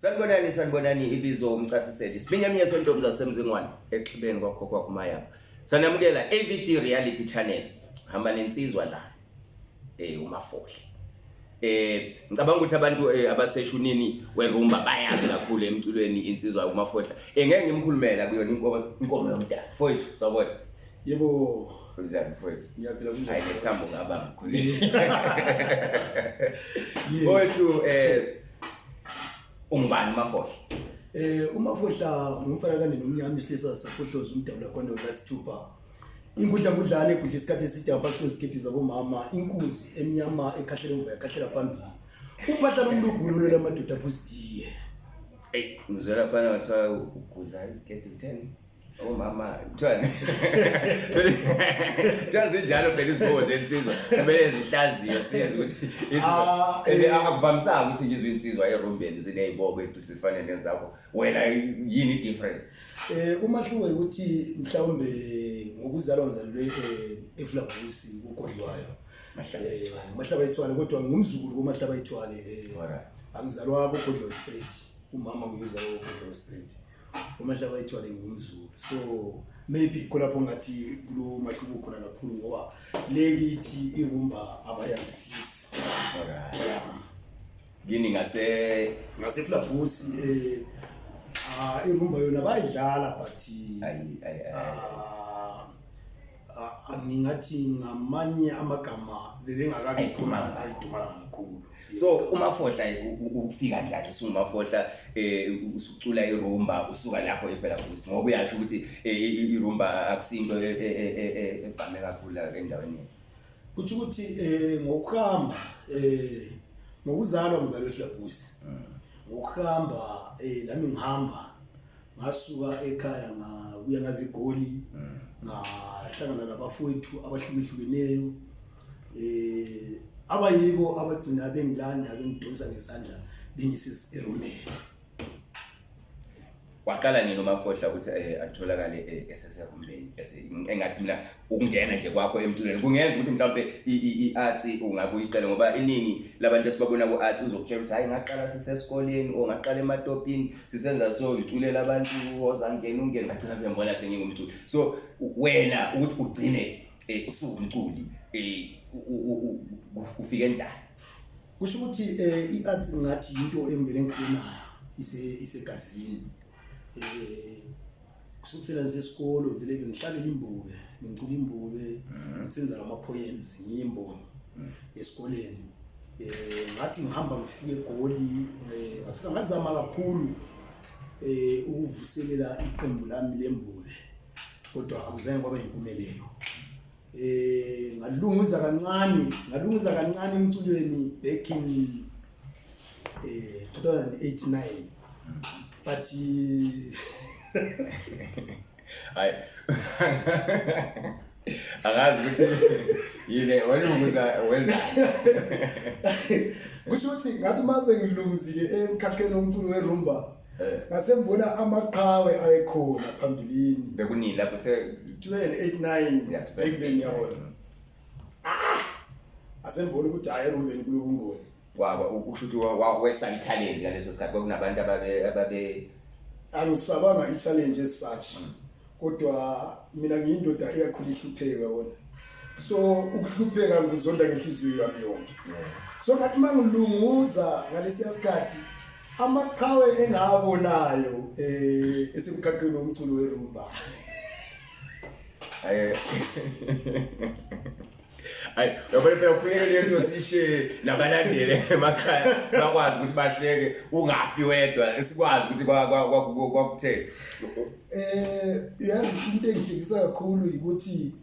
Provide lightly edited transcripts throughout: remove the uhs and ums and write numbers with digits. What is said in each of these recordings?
Sanibonani, sanibonani. Ibizo umcasiseli isiminyaminya sentombi zasemzingwane exhibeni kwakhokho kumayaba. Sanamukela AVG Reality Channel. Hamba nensizwa la. UMafohle. Ngicabanga ukuthi abantu abaseshunini werumba bayazi kakhulu emculweni insizwa uMafohla. Ngeke ngimkhulumela kuyona inkomo yomdala. Mfowethu, sawubona. Yebo. Kunjani, mfowethu? Ngiyaphila, kunjani? Hayi, ngethambo ngaba mkhulu. Mfowethu, ungubani uMafohla? UMafohla ngumfana kande nomnyama, isilisa safohloza umdabula kwandoda sithupha. Ingudla ngudlane egudla isikhathi eside ngaphansi kwezigidi zabomama, inkunzi emnyama ekhahlela emva yakhahlela phambili. Uphahla lomlugululo lamadoda aphuzidiye. Ey, ngizwela phana kuthiwa ugudla izigidi zitheni? Omama, kuthiwani? Kuthiwa zinjalo phela izibongo zensizwa. Kumele zihlaziye sizwe ukuthi insizwa. Ah, And akuvamisanga ukuthi ngizwe insizwa erumbeni ziney'bongo ecishe zifane nezakho. Wena yini i-difference? Umahluko ukuthi mhlawumbe ngokuzalwa ngizalelwe eFlabhusi kuGodlwayo. Mahlaba ithwale. Mahlaba ithwale, kodwa ngumzukulu kuMahlaba ithwale. Alright. Angizalwa kuGodlwayo Street. Umama ngiyuzalwa kuGodlwayo Street. UMahlaba ithwale ngumzukulu. So maybe khona lapho ngathi kulo mahluko khona kakhulu ngoba le kithi irumba abayazisisi. Alright. Kini ngase NgaseFlabhusi irumba yona bayidlala, but ayi ayi ayi. Ngingathi ngamanye amagama bebengakabi khona. Ayidumanga. Ayidumanga kakhulu. So uMafohla ufika njani usunguMafohla, usucula irumba, usuka lapho eFelabusi, ngoba uyasho ukuthi irumba akusinto evame kakhulu la endaweni yethu? Kuthi ukuthi ngokuhamba, ngokuzalwa ngizalwe eFlabhusi. Ngokuhamba nami ngihamba ngasuka ekhaya ngabuya ngaze eGoli, ngahlangana nabafowethu abahlukehlukeneyo abayibo abagcina bengilanda, bengidonsa ngesandla, bengise erumbeni. Waqala nini uMafohla ukuthi atholakale eseserumbeni? Engathi mina ukungena nje kwakho emculweni kungenza ukuthi mhlawumbe i-arts ungakuyicela, ngoba iningi labantu esibabona ku-arts uzokutshela ukuthi hayi, ngaqala sisesikoleni or ngaqala ematopini sisenza, so ngiculela abantu, woza ngena ungene, ngagcina sengibona sengingumculi. So wena ukuthi ugcine usuwumculi, ufike njani? Kusho ukuthi i-arts ngathi into engivele ngikhulumayo isegazini. Kusukisela ngisesikolo vele bengihlabela imbube, ngicula imbube, ngisenza lama poems, ngiyimbongi esikoleni. Ngathi ngihamba ngifike eGoli, ngafika ngazama kakhulu ukuvuselela iqembu lami lembube, kodwa akuzange kwaba impumelelo. Ngalunguza kancane, ngalunguza kancane emculweni back in 2008 9, but Hayi, angazi ukuthi yini walunguza wenza. Kusho ukuthi ngathi mase ngilunguzile emkhakheni womculo werumba, ngase ngibona amaqhawe ayekhona phambilini. Bekunini lapho uthe? 2008 9. Back then, yabona, asengibona ukuthi hayi, erumbeni kulobungozi. Kwaba ukusho ukuthi wesa i-challenge ngaleso sikhathi kwakunabantu ababe Angisabanga i-challenge as such, kodwa mina ngiyindoda eyakhula ihlupheka, yabona, so ukuhlupheka ngikuzonda ngenhliziyo yami yonke. So ngathi uma ngilunguza ngalesiya sikhathi, amaqhawe engawabonayo esemkhakheni womculo werumba. Hayi hayi, uyabona phela kufuneka le nto sishe nabalandeli emakhaya bakwazi ukuthi bahleke, ungafi wedwa, sikwazi ukuthi kwakutheni. Yazi into engihlekisa kakhulu ukuthi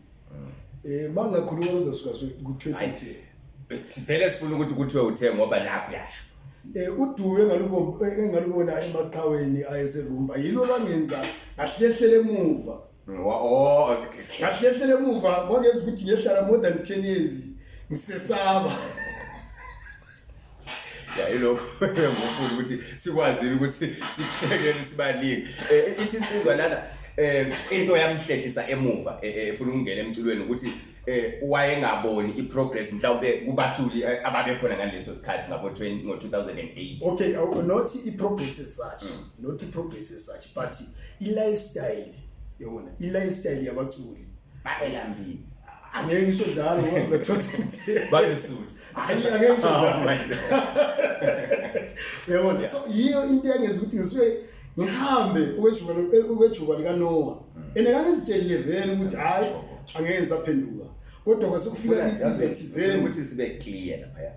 mangakhuluma kuzasuka kuthiwe sithe. Vele sifuna ukuthi kuthiwe uthe, ngoba nakho uyasho. Udume engalubona emaqhaweni ayeserumba yilo lwangenza ngahlehlele emuva. Oh, okay. Ngahlehlele emuva, kwangenza ukuthi ngiyehlala more than 10 years ngisesaba. Ya, yilokho ngifuna ukuthi sikwazi ukuthi sikuhlekele sibaningi. Ithi insizwa lana. Into yamhlehlisa emuva efuna ukungena emculweni ukuthi wayengaboni i-progress mhlawumbe kubaculi ababekhona ngaleso sikhathi ngabo 20 ngo-2008. Okay, not i-progress as such, not i-progress as such, but i-lifestyle, yabona, i-lifestyle yabaculi. Babelambile. Angeke ngisho njalo ngoba ngizothola ukuthi Babesuthi. Hayi, angeke ngisho njalo. Oh my God. Uyabona, so yiyo into engenza ukuthi ngisuke ngihambe okwejuba likaNoah, and ngangizitshelile vele ukuthi hhayi, angeke ngisaphenduka, kodwa kwase kufika insizwa thizeni. Ukuthi sibe clear lapha,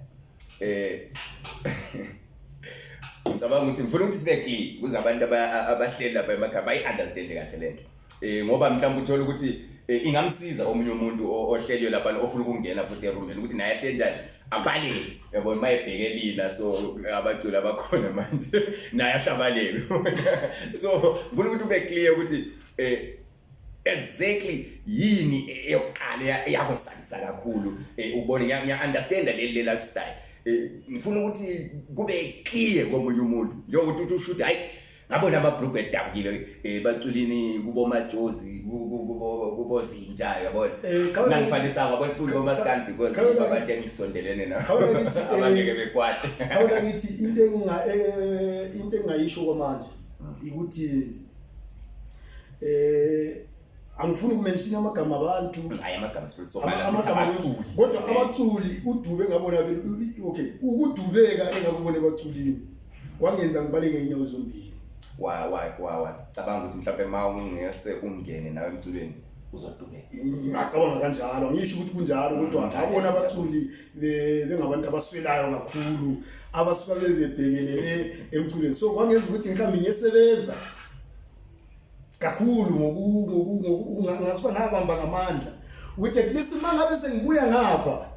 ngicabanga ukuthi ngifuna ukuthi sibe clear ukuze abantu abahleli lapha emakhaya bayi-understand kahle lento, ngoba mhlawumbe uthola ukuthi ingamsiza omunye umuntu ohleliyo lapha ofuna ukungena futhi erumbeni ukuthi naye ahleli njani, abaleke, yabona, uma ebhekelina. So abaculi abakhona manje naye ahlabaleke. So ngifuna ukuthi ube clear ukuthi exactly yini eyokuqala eyakwesabisa kakhulu, ubone. Ngiya-understanda leli le lifestyle. Ngifuna ukuthi kube clear komunye umuntu, njengokuthi uthi usho ukuthi hayi, ngabona amabhulugwe edabukile baculini kubomajozi, kubozinja, yabona. Ngangifanisa ngabaculi bomaskandi because babathi engisondelene nabo abangeke bekwate. Khawula ngithi into engingayisho kwamanje ukuthi angifuni ukumention amagama abantu. Hayi, amagama sithi amagama abaculi. Kodwa abaculi udube ngabona okay, ukudubeka engakubona ebaculini kwangenza ngibaleke ngenyawo zombili. Wa wa wa wacabanga ukuthi mhlawumbe ma ungese ungene nawe emculweni uzodubeka? Ngacabanga kanjalo, angisho ukuthi kunjalo, kodwa ngabona abaculi bengabantu abaswelayo kakhulu, abasuka bebebhekelele emculweni, so kwangenza ukuthi mhlawumbe ngiyesebenza kakhulu ngasuka ngabamba ngamandla ukuthi at least uma ngabe sengibuya ngapha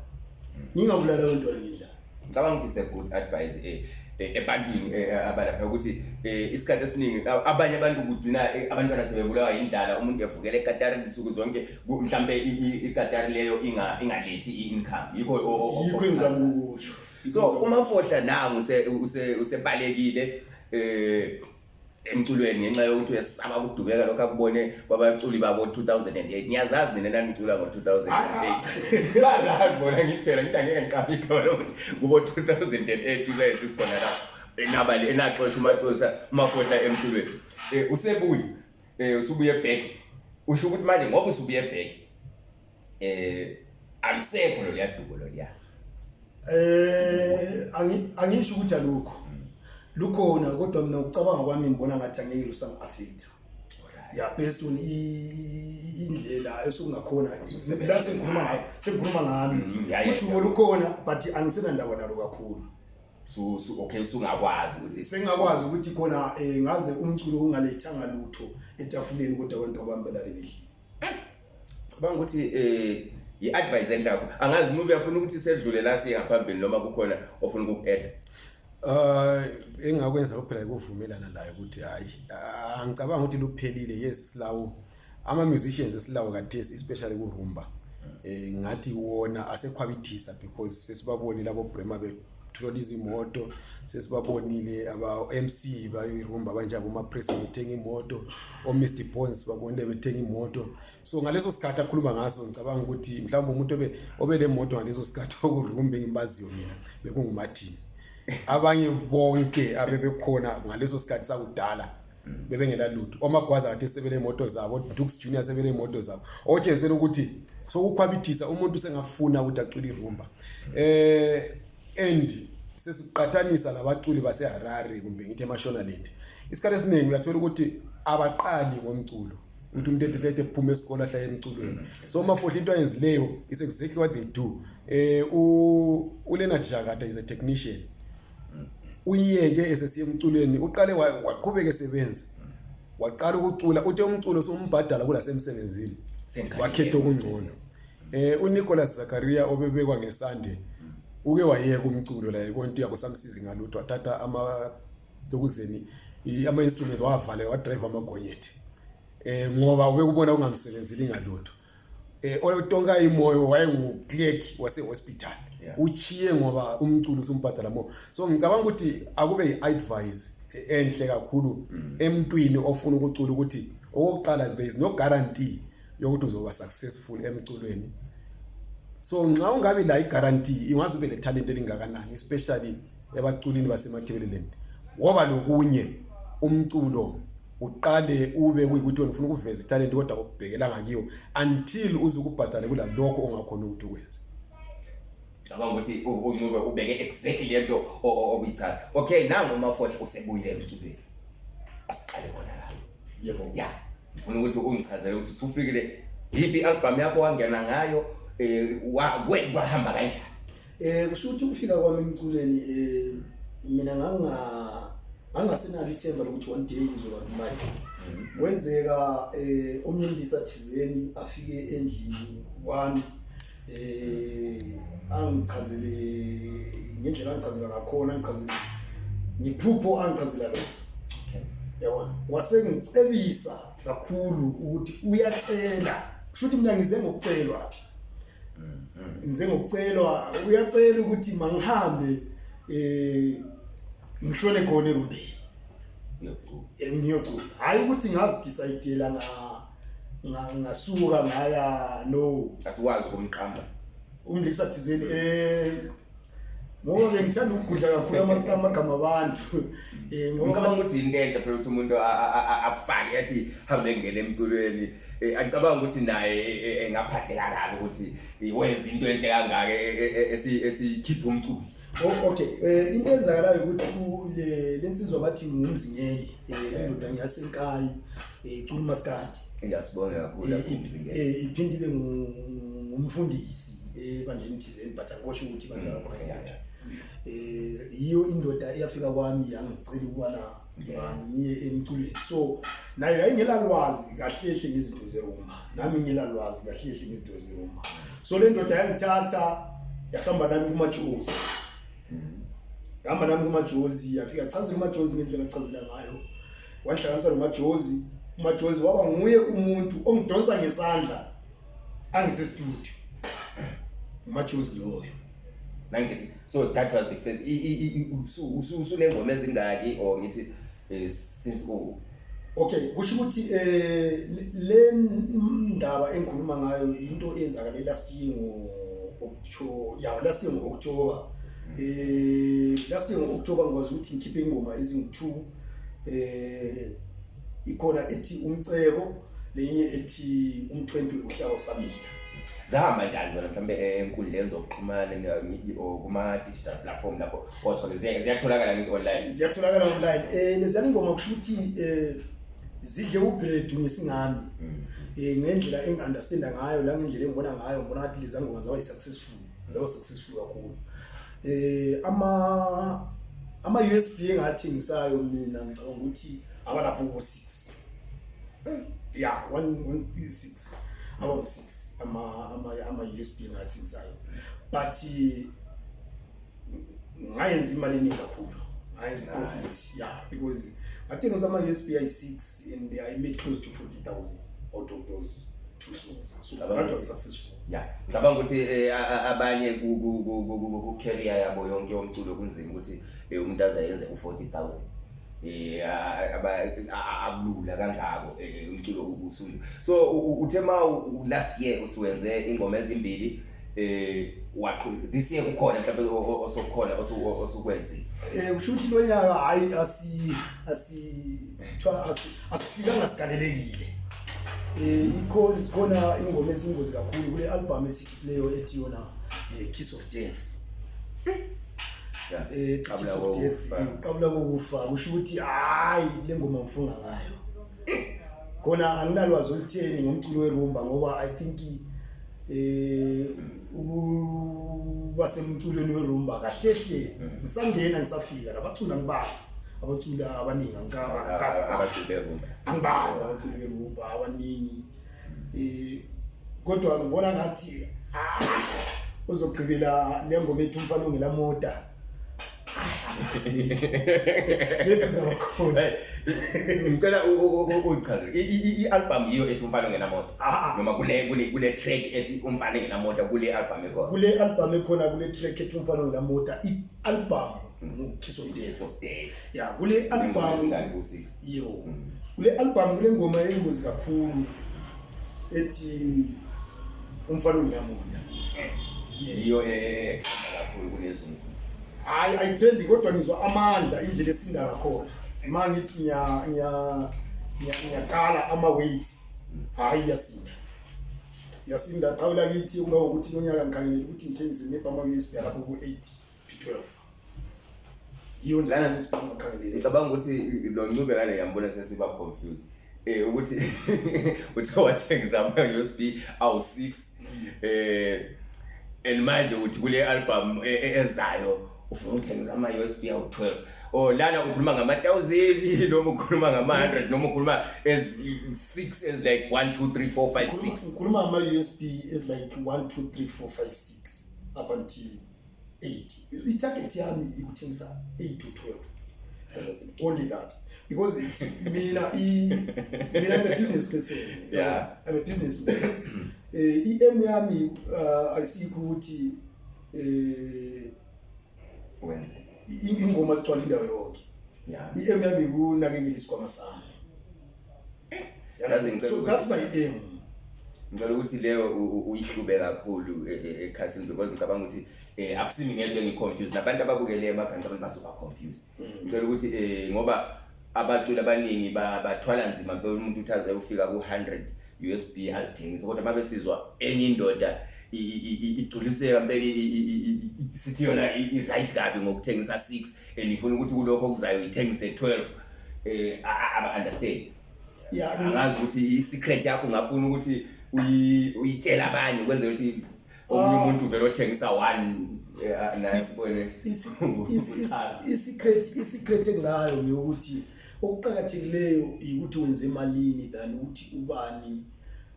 ngingabulala abantwana ngendlala. Ngicabanga ukuthi it's a good advice ebantwini abalapha ukuthi isikhathi esiningi abanye abantu kugcina abantwana sebebulawa yindlala, umuntu evukela ekatari nsuku zonke, mhlambe ikatari leyo ingalethi i-income, yikho Yikho engizama ukukusho. So uMafohla nangu usebalekile emculweni ngenxa yokuthi uyesaba ukudubeka lokho akubone kwabaculi babo 2008. Ngiyazazi mina nanicula ngo-2008, bazazi bona. Ngithi phela ngithi angeke ngiqambe igama lokuthi kubo 2008 ulesi sikhona la enabali enaxosha umaxosha uMafohla emculweni. Usebuye, usubuye back, usho ukuthi manje ngoba usubuye back alusekho lo liyaduko lo liya? Angisho ukuthi alukho, lukhona, kodwa mina ukucabanga kwami ngibona ngathi angeke lusangi-affect, yeah, based on indlela esokungakhona la sengikhuluma ngayo, sengikhuluma ngami. Udumo lukhona, but angisenandaba nalo kakhulu. So okay, usungakwazi ukuthi Sengingakwazi ukuthi khona ngaze umculo ungalethanga lutho etafuleni, kodwa abantu abami balale bedlile. Cabanga ukuthi i-advice enhle kakhulu. Angazi Ncube, uyafuna ukuthi sedlule la siye ngaphambili noma kukhona ofuna ukuku-adda? Engakwenza kuphela ukuvumelana layo ukuthi hayi, angicabanga ukuthi luphelile. Yes, silawo ama musicians esilawo kathesi, especially ku rumba, ngathi wona asekhwabithisa because sesibabonile abo Brema bethola izimoto, sesibabonile aba MC bayirumba abanjabo ma-press bethenga imoto, o Mr Bones babonile bethenga imoto. So ngaleso sikhathi akhuluma ngaso, ngicabanga ukuthi mhlawumbe umuntu obele moto ngaleso sikhathi okurumba engimbaziyo mina bekunguMartin. Abanye bonke abebekhona ngaleso sikhathi sakudala bebengela lutho. Omagwaza kade sebele imoto zabo, Dukes Junior sebele imoto zabo, otshengisela ukuthi sokukhwabithisa umuntu sengafuna ukuthi acule irumba, and sesiqathanisa labaculi baseHarare kumbe ngithi eMashonaland. Isikhathi esiningi uyathola ukuthi abaqali ngomculo, ukuthi umuntu ethi hlethe ephuma esikole ahlale emculweni. So uMafohla into ayenzileyo is exactly what they do. ULeonard Zhakata is a technician, uyeke esesiya emculweni. Uqale waqhubeka esebenza, waqala ukucula, uthe umculo sombhadala kulasemsebenzini, wakhetha okungcono. UNicholas Zakaria obebekwa ngesande uke wayeka umculo la, yibona into yakusamsizi ngalutho, wathatha ama lokuzeni ama instruments wavalela, wadrive amagonyethi ngoba ubekubona ungamsebenzeli ngalutho. Otonka imoyo wayengu-clerk wase-hospital, uchiye ngoba umculo usumbhadala more. So ngicabanga ukuthi akube i-advice. enhle kakhulu emntwini ofuna ukucula ukuthi okokuqala there is no guarantee yokuthi uzoba successful emculweni. So nxa ungabi la i-guarantee ingaze ube le-talent elingakanani, especially ebaculini baseMatabeleland, woba lokunye umculo uqale ube kuyikuthi wena ufuna ukuveza italent kodwa ubhekelanga kiwo until uze ukubhadale kulalokho ongakhona ukuthi ukwenze. Ngicabanga ukuthi uNcube ubeke exactly lento obuyichaza. Okay, nangu uMafohla usebuyile emculweni. Asiqale khona la. Yebo. Ya, ngifuna ukuthi ungichazele ukuthi usufikile yiphi i-album yakho wangena ngayo kwahamba kanjani? Kusho ukuthi ukufika kwami emculweni mina ngangasenalo ithemba lokuthi one day ngizoba imali. Kwenzeka omunye umlisa thizeni afike endlini kwami angichazele ngendlela angichazela ngakhona, angichazele ngiphupho angichazela lona. Yabona, wasengicebisa kakhulu ukuthi uyacela, kusho ukuthi mina ngize ngokucelwa, ngize ngokucelwa, uyacela ukuthi mangihambe ngishone khona erumbeni ngiyocula, hayi ukuthi ngazi-decide-ela ngasuka ngaya no. Asikwazi ukumqamba umlisa thizeni ngoba bengithanda ukugudla kakhulu amagama abantu ngoba ngicabanga ukuthi into enhle phela ukuthi umuntu akufake athi hambe ngene emculweni. Angicabanga ukuthi naye engaphatheka kabi ukuthi wenza into enhle kangaka esikhipha umculo. Okay, into eyenzakalayo ukuthi le nsizwa bathi ngumzingeli, le ndoda ngiyasenkayi, icula umaskandi. Ngiyasibonga kakhulu umzingeli. Iphinde ibe ngumfundisi ebandleni thizeni, but angikosho ukuthi ibandla lakhona ngiyaphi. Yiyo indoda eyafika kwami yangicela ukubana ngiye emculweni. So nayo yayingelalwazi kahle hle ngezinto zerumba, nami ngingelalwazi kahle hle ngezinto zerumba. So le ndoda yangithatha yahamba nami kumajozi, yahamba nami kumajozi, yafika chazela umajozi ngendlela achazela ngayo, wandihlanganisa nomajozi. Umajozi waba nguye umuntu ongidonsa ngesandla angise-studio, umajozi loyo. So that was the first. Usunengoma ezingaki or ngithi since Okay, kusho ukuthi le ndaba engikhuluma ngayo into eyenzakale last year ngo-October, yeah, last year ngo-October. Last year ngo-October ngikwazi ukuthi ngikhiphe ingoma ezingu-2. Ikhona ethi Umcebo, lenye ethi Umthwentwe uhlala usamila. Zahamba njani zona mhlambe enkundleni zokuxhumana or kuma digital platform lapho othole ziyatholakala ngithi online? Ziyatholakala online. Leziyana ingoma kusho ukuthi zidle ubhedu ngesingami. Ngendlela engi-understanda ngayo la, ngendlela engibona ngayo, ngibona ngathi lezi ngoma zaba successful, zaba successful kakhulu. Ama USB engathengisayo mina ngicabanga ukuthi abalapho ku 6. Yeah, 1 1 6 aba 6 ama USB engathengisayo, but ngayenza imali eningi kakhulu, ngayenza profit, yeah, because ngathengisa ama USB ayi-6 and I made close to 40,000 out of those two songs, so that was successful. Yeah, ngicabanga ukuthi abanye ku career yabo yonke yomculo kunzima ukuthi umuntu azayenze u-40,000, akulula kangako, umculo usunzima. So uthe ma last year usuwenze ingoma ezimbili, waqhu this year kukhona mhlawumbe osokukhona osukwenzile? Kusho ukuthi lo nyaka hayi, asi asi asifikanga sigalelekile. Ikhona, sikhona ingoma ezingozi kakhulu kule album esikhiphileyo ethi yona Kiss of Death. Kiss of Death, uqabula kokufa, kusho ukuthi hayi, le ngoma ngifunga ngayo khona anginalwazi olutheni ngomculo werumba, ngoba I think ukuba semculweni werumba kahle hle ngisangena, ngisafika labaculi angibazi, abaculi abaningi abaculi berumba angibazi abaculi berumba abaningi, kodwa ngibona ngathi uzogqibela le ngoma ethi Umfana Ongelamota maybe zabakhona. Ngicela uyichaze i-album, yiyo ethi Umfana Ongenamoto noma kule track ethi Umfana Ongenamoto kule album ekhona? Kule album ekhona, kule track ethi Umfana Ongelamota, i-album. ngu-Kiss of Death. Kiss of Death. Ya, kule album Ku-6. Yebo, kule album kule ngoma eyingozi kakhulu ethi Umfana Ongenamuntu. Yiyo kakhulu kunezinto. Hayi, ayithrendi, kodwa ngizwa amandla indlela esinda ngakhona. Ma ngithi ngiyaqala ama-weights, hhayi, iyasinda, iyasinda. Qhawula kithi ungawokuthi lonyaka ngikhangelele ukuthi ngithengise maybe ama-USB alapho ku-8 to 12. Yiyo nje Lana- USB ngikhangelele. Ngicabanga ukuthi lo Ncube ngale ngiyambona sesiba confused. Ukuthi uthe wathengisa ama USB awu 6 and manje uthi kule album ezayo ufuna ukuthengisa ama USB awu 12. Oh, lana ukhuluma ngama 1000 noma ukhuluma ngama 100 noma ukhuluma as 6 as like 1 2 3 4 5 6? Ngikhuluma ama-USB is like 1 2 3 4 5 6 up until 8. I-target yami ikuthengisa 8 to 12. Understand? Only that, because mina I'm a business person. I'm a businessman. I-aim yami ayisikho ukuthi Wenze ingoma zigcwala indawo yonke. I-aim yami ikunakekela isikhwama sami. Yazi ngicela So that's my aim. Ngicela ukuthi leyo uyihlube kakhulu ekhasini because ngicabanga ukuthi akusimi ngento engi-confused, nabantu ababukele emakhaya ngicabanga bazoba confused. Ngicela ukuthi ngoba abaculi abaningi bathwala nzima mpela, umuntu uthi aze ufika ku-100 USB azithengise, kodwa uma besizwa enye indoda igculiseka mpela sithi yona i-right kabi ngokuthengisa 6 and ifuna ukuthi kulokho okuzayo ithengise 12, aba-understand. Angazi ukuthi i-secret yakho ungafuna ukuthi uyitshele abanye ukwenzela ukuthi omunye umuntu vele othengisa one naye sibone. I-secret enginayo ngiyokuthi okuqakathekileyo ukuthi wenze emalini than ukuthi ubani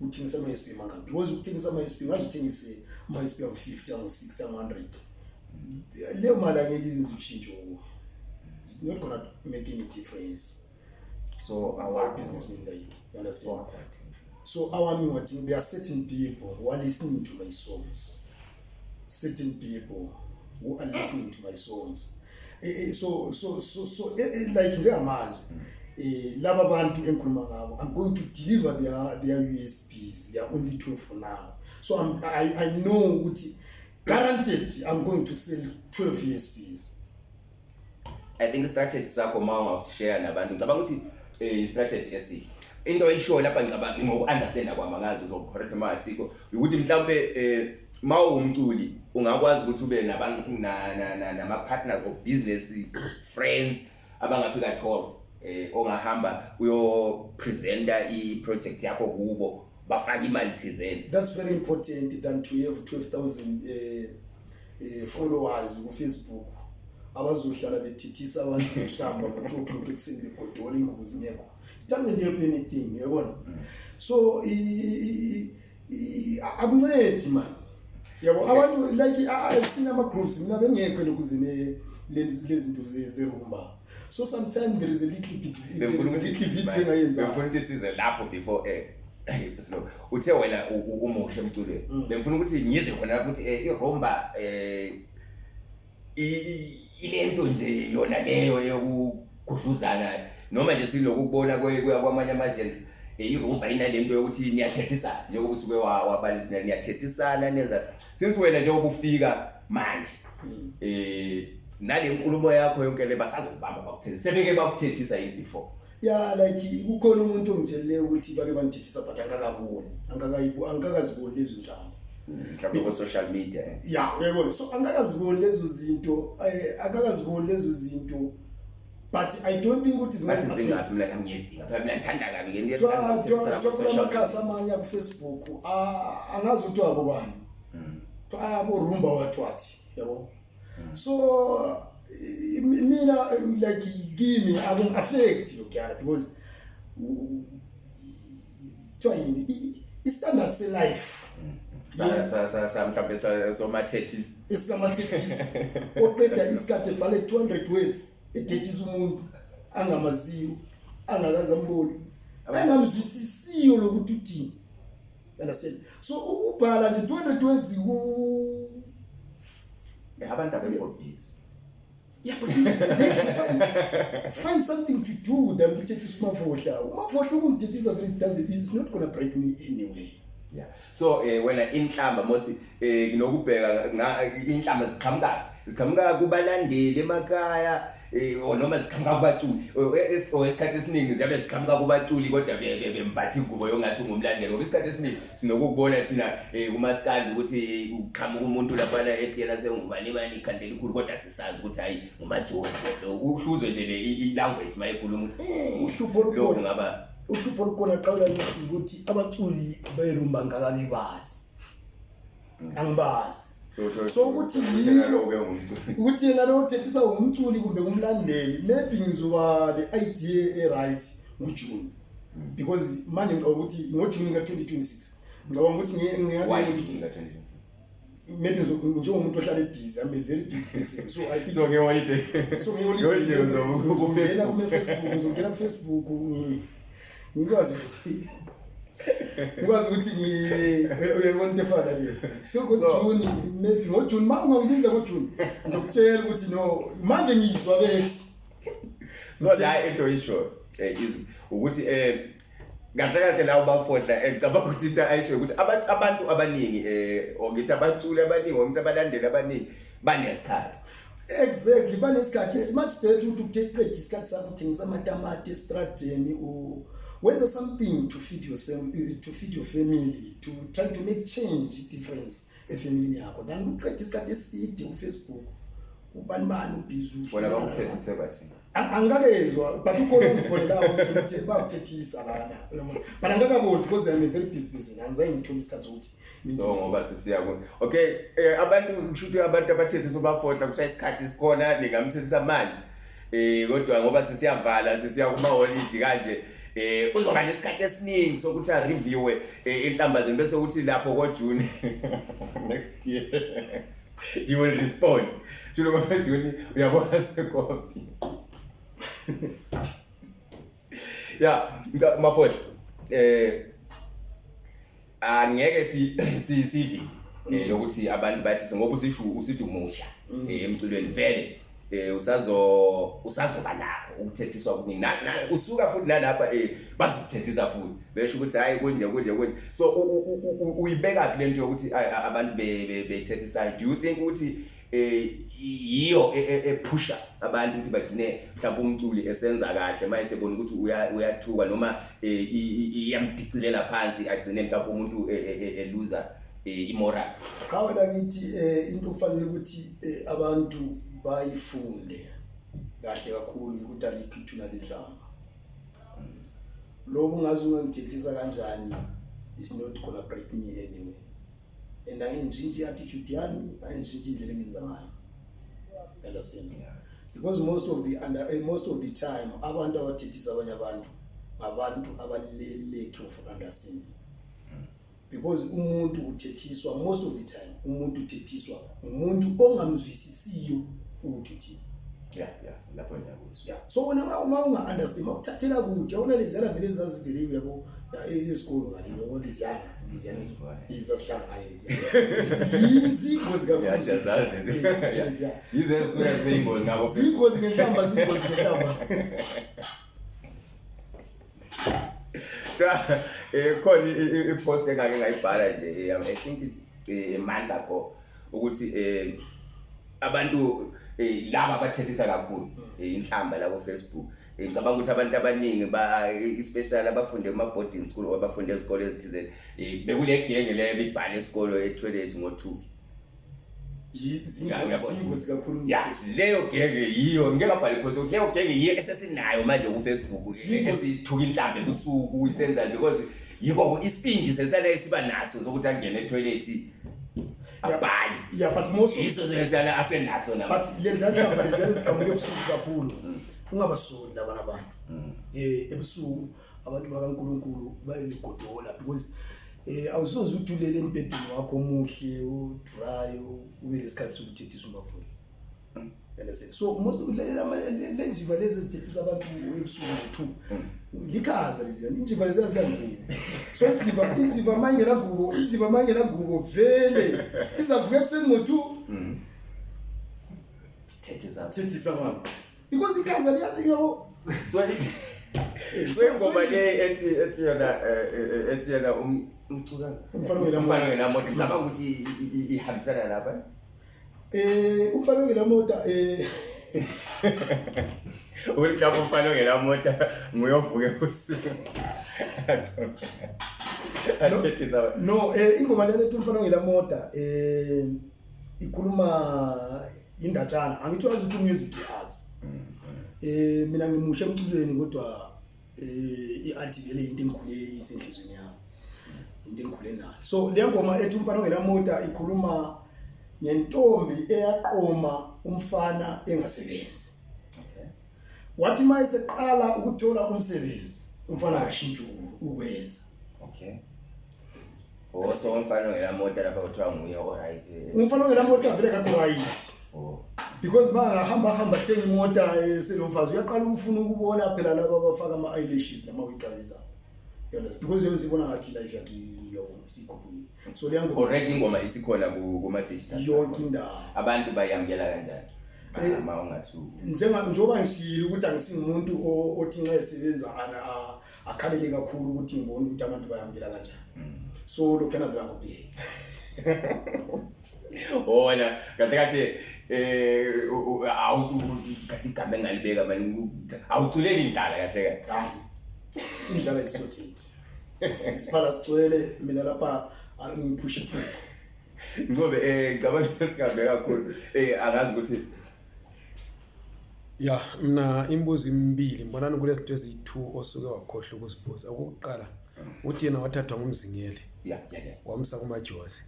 uthengisa ama-USB mangaki, because ukuthengisa ama-USB, ngaze uthengise ama-USB angu-50, angu-60, angu-100, leyo mali angeke izenze ushintsho kuwe. It's not gonna make any difference. So I'm a awakho businessman, like, you understand? So awami ngathi there are certain people who are listening to my songs, certain people who are listening to my songs. So like njengamanje laba bantu engikhuluma ngabo, I'm going to deliver their USBs. They are only 12 for now, so I know ukuthi guaranteed I'm going to sell 12 USBs. I think i-strategy sakho uma ungasi-share nabantu, ngicabanga ukuthi i-strategy esihle into oyishoyo lapha, ngicabanga ngoku-understanda kwami, angazi uzocorrect uma asikho, ukuthi mhlawumbe uma uwumculi ungakwazi ukuthi ube nama-partners or business friends abangafika 12 ongahamba uyopresenta i-project yakho kubo, bafake imali thizeni. That's very important than to have 12,000 followers ku-Facebook abazohlala bethithisa abantu behlamba ngo-2 o'clock ekuseni, begodola ingubo zingekho. It doesn't help anything, uyabona? So akuncedi man, yabo. Abantu like I've seen ama-groups, mina bengekho lokuzine lezi zinto zerumba, so sometimes there is a little bit, there is a little video engayenza. Bengifuna ukuthi size lapho before slow. Uthe wena umusha emculweni, bengifuna ukuthi ngize khona lapho ukuthi irumba ilento nje yona leyo yokugudluzana noma nje siloku kubona kwamanye ama-genre, irumba inalento yokuthi niyathethisana njengoba usuke wabalisa, niyathethisana nenza, since wena njengoba ufika manje nale nkulumo yakho yonke le, basazokubamba bakuthethisa, sebeke bakuthethisa yini before? Ya, like kukhona umuntu ongitshelile ukuthi bake bangithethisa, but angikakaboni, angikakaziboni lezo njalo. Mhlawumbe ku-social media. Ya, uyayibona, so angikakaziboni lezo zinto, angikakaziboni lezo zinto, but I don't think ukuthi Bathi zinga-affect. zingaphi? Mina ngiyedinga phela, mina ngithanda kabi ke Kula makhasi amanye aku-Facebook, angazi ukuthi abo bani abo rumba wathwathi, yabo. So mina like kimi akungi-affect lokuyana because kuthiwa yini, i-standard se-life Mhlawumbe soma-thirties. Esikama-thirties oqeda isikhathi ebhale 200 words ethethisa umuntu angamaziyo, angakaze amboni, engamzwisisiyo lokuthi uthini, understand? So ukubhala nje 200 words ku Abantu abekho busy. Yeah, but they have to find something to do than ukuthethisa uMavohla. UMavohla ukungithethisa vele it doesn't, it's not gonna break me anyway. Yeah. So wena inhlamba most nginokubheka inhlamba ziqhamuka ziqhamuka kubalandeli emakhaya or noma ziqhamuka kubaculi or isikhathi esiningi ziyabe ziqhamuka kubaculi kodwa bembatha ingubo yongathi ungumlandeli ngoba isikhathi esiningi sinokukubona thina kumaskandi ukuthi uqhamuka umuntu laphana ethi yena sengubani bani ikhanda elikhulu kodwa sisazi ukuthi hayi ngumajozi lo uhluzwe nje le i-language uma ekhuluma ukuthi Uhlupho lokhu olukhona ngaba uhlupho olukhona qawula ngithi ukuthi abaculi berumba ngakabi bazi. Angibazi. So ukuthi yilo ukuthi yena lo uthethisa ngumculi kumbe ngumlandeli maybe ngizoba le idea e right ngoJune because manje ngicabanga ukuthi ngoJune ka 2026 ngicabanga ukuthi Why ngiyale June ka-2026? maybe njengomuntu ohlala busy, I'm a very busy person, so I think So nge-holiday so Nge-holiday uzobe ngizongena ku-Facebook. kuma-Facebook, ngizongena ku-Facebook ngikwazi ukuthi uyayibona into efana leyo. So ngoJune maybe ngoJune ma ungangibiza ngoJune ngizokutshela ukuthi no manje ngizwa bethi So la into oyishoyo is ukuthi kahle kahle la ubafohla ngicabanga ukuthi into ayishoyo ukuthi abantu abaningi or ngithi abaculi abaningi or ngithi abalandeli abaningi banesikhathi. Exactly, banesikhathi. It's much better ukuthi uqede isikhathi sakho uthengisa amatamati estradeni, wenze something to feed yourself, to feed your family, to try to make change difference efamilini yakho than ukuqeda isikhathi eside ku-Facebook ubani bani ubhizi. Bona bakuthethise bathi Angikakezwa but ukhona ongifonelayo ngitshela ukuthi bakuthethisa lana uyabona, but angikakaboni because I'm a very busy person, angizange ngithole isikhathi sokuthi So ngoba sisiya ku okay abantu kusho ukuthi abantu abathethisa ubafohla kuthiwa isikhathi sikhona ningamthethisa manje kodwa ngoba sesiyavala sesiya kuma holiday kanje uzoba nesikhathi esiningi sokuthi a review inhlamba zenu bese uthi lapho ko June next year you will respond. Shulo ko June uyabona sekofisi. Yeah, Mafohla angeke si si sivi yokuthi abantu bathi ngoba usisho usithi umusha emculweni vele usazoba nakho ukuthethiswa kuningi usuka futhi nalapha bazokuthethisa futhi besho ukuthi hayi kunje kunje kunje. So uyibeka phi lento yokuthi abantu bethethisana? Do you think ukuthi yiyo ephusha abantu ukuthi bagcine mhlawumbe umculi esenza kahle manje sebona ukuthi uyathuka noma iyamdicilela phansi agcine mhlawumbe umuntu eluza imoral? Cha wena ngithi into kufanele ukuthi abantu bayifunde kahle kakhulu ukuthi alikho ithuna ledlama. Lokhu ungaze ungangithethisa kanjani is not gonna break me anyway, and angiyintshintshi i-attitude yami, angiyintshintshi indlela engenza ngayo, understand? Because most of the time abantu abathethisa abanye abantu ngabantu abale-lack of understanding, because umuntu uthethiswa most of the time umuntu uthethiswa ngumuntu ongamzwisisiyo ukuthi uthini. Yeah, lapho ngiyakuzwa. Yeah, so wena uma unga-understand makuthathela kude yabona leziyana vele ezazivele uyabo esikolo ngale yabo leziyana leziyana ezasihlala ngale leziyana zingozi kakhulu. Yeah, siyazazi. Leziyana. Yize ezisuke ziyingozi ngabo. Zingozi ngenhlamba, zingozi ngenhlamba. Cha, khona i-post engake ngayibhala nje I think a month ago ukuthi abantu laba abathethisa kakhulu inhlamba la ku Facebook, ngicabanga ukuthi abantu abaningi ba especially abafunde ema boarding school or abafunde ezikole ezithize bekule genge leyo ebibhala esikolo e-toilet ngo-2. Zingozi kakhulu. Ya, leyo genge yiyo ngeke ngabhala i-post, leyo genge yiyo esesinayo manje ku Facebook esithuka inhlambe ebusuku isenza because yiko isibindi sesana esiba naso sokuthi angene e-toilet abhale. Yeah, but most of Yiso lesiyana asenaso na. But leziyana nhlamba leziyana eziqhamuka ebusuku kakhulu ungabasoli labana abantu ebusuku abantu bakaNkuluNkulu baye begodola because awusoze uthi ulele embhedeni wakho omuhle udry ube lesikhathi sokuthethisa umafuni. Understand? So most le njiva lezi ezithethisa abantu ebusuku ngo-2 likhaza leziyana injiva lezi azinangubo, so injiva uma ingenagubo, injiva uma ingenagubo vele izavuka ekuseni ngo-2. Thethisa. Thethisa abantu because ikhaza liyazi yabo. So so ingoma le ethi yona ethi yona umcuka Umfana ongenamoto. Umfana ongenamoto ngicabanga ukuthi ihambisana lapha. Umfana ongenamoto Ukuthi mhlawumbe umfana ongenamoto nguyovuka ebusuku. Athethisa abantu. No, ingoma lena ethi umfana ongenamoto ikhuluma indatshana. Angithi wazi ukuthi music i-arts. Mina ngimusha emculweni kodwa i-art vele into engikhule isenhlizweni yami. Into engikhule nayo. So le ngoma ethi umfana ongenamoto ikhuluma ngentombi eyaqoma umfana engasebenzi. Wathi mayeseqala ukuthola umsebenzi umfana washintsha ukwenza. Okay. Oh, so umfana ongenamoto lapha kuthiwa nguye o-right. Umfana ongenamoto vele kakho right. Oh. Because bangahamba hamba thenga imota eselomfazi uyaqala ukufuna ukubona phela laba abafaka ama eyelashes nama wig abizayo. Yona because yona sibona ngathi life yakhe yabo sikhuphukile. So le ngoma Already ingoma isikhona kuma digital. yonke indawo. Abantu bayamukela kanjani? Ma ungathi Njenga njengoba ngishilo ukuthi angisingumuntu othi nxa esebenza akhalele kakhulu ukuthi ngibone ukuthi abantu bayamukela kanjani. So lokho vela ngobheka. Wona kahle kahle awu kathi igama engalibeka manje awuculeli indlala kahle kahle. Hayi. Indlala isothile. Isiphala sigcwele mina lapha ngiphusha isiphupho. Ngobe ngicabanga sesihambe kakhulu. Angazi ukuthi Ya, mina imibuzo imibili ngibonani kulezinto eziyi-2 osuke wakhohlwa ukuzibuza. Okokuqala uthi yena wathathwa ngumzingeli ya ya ya wamsa kumajozi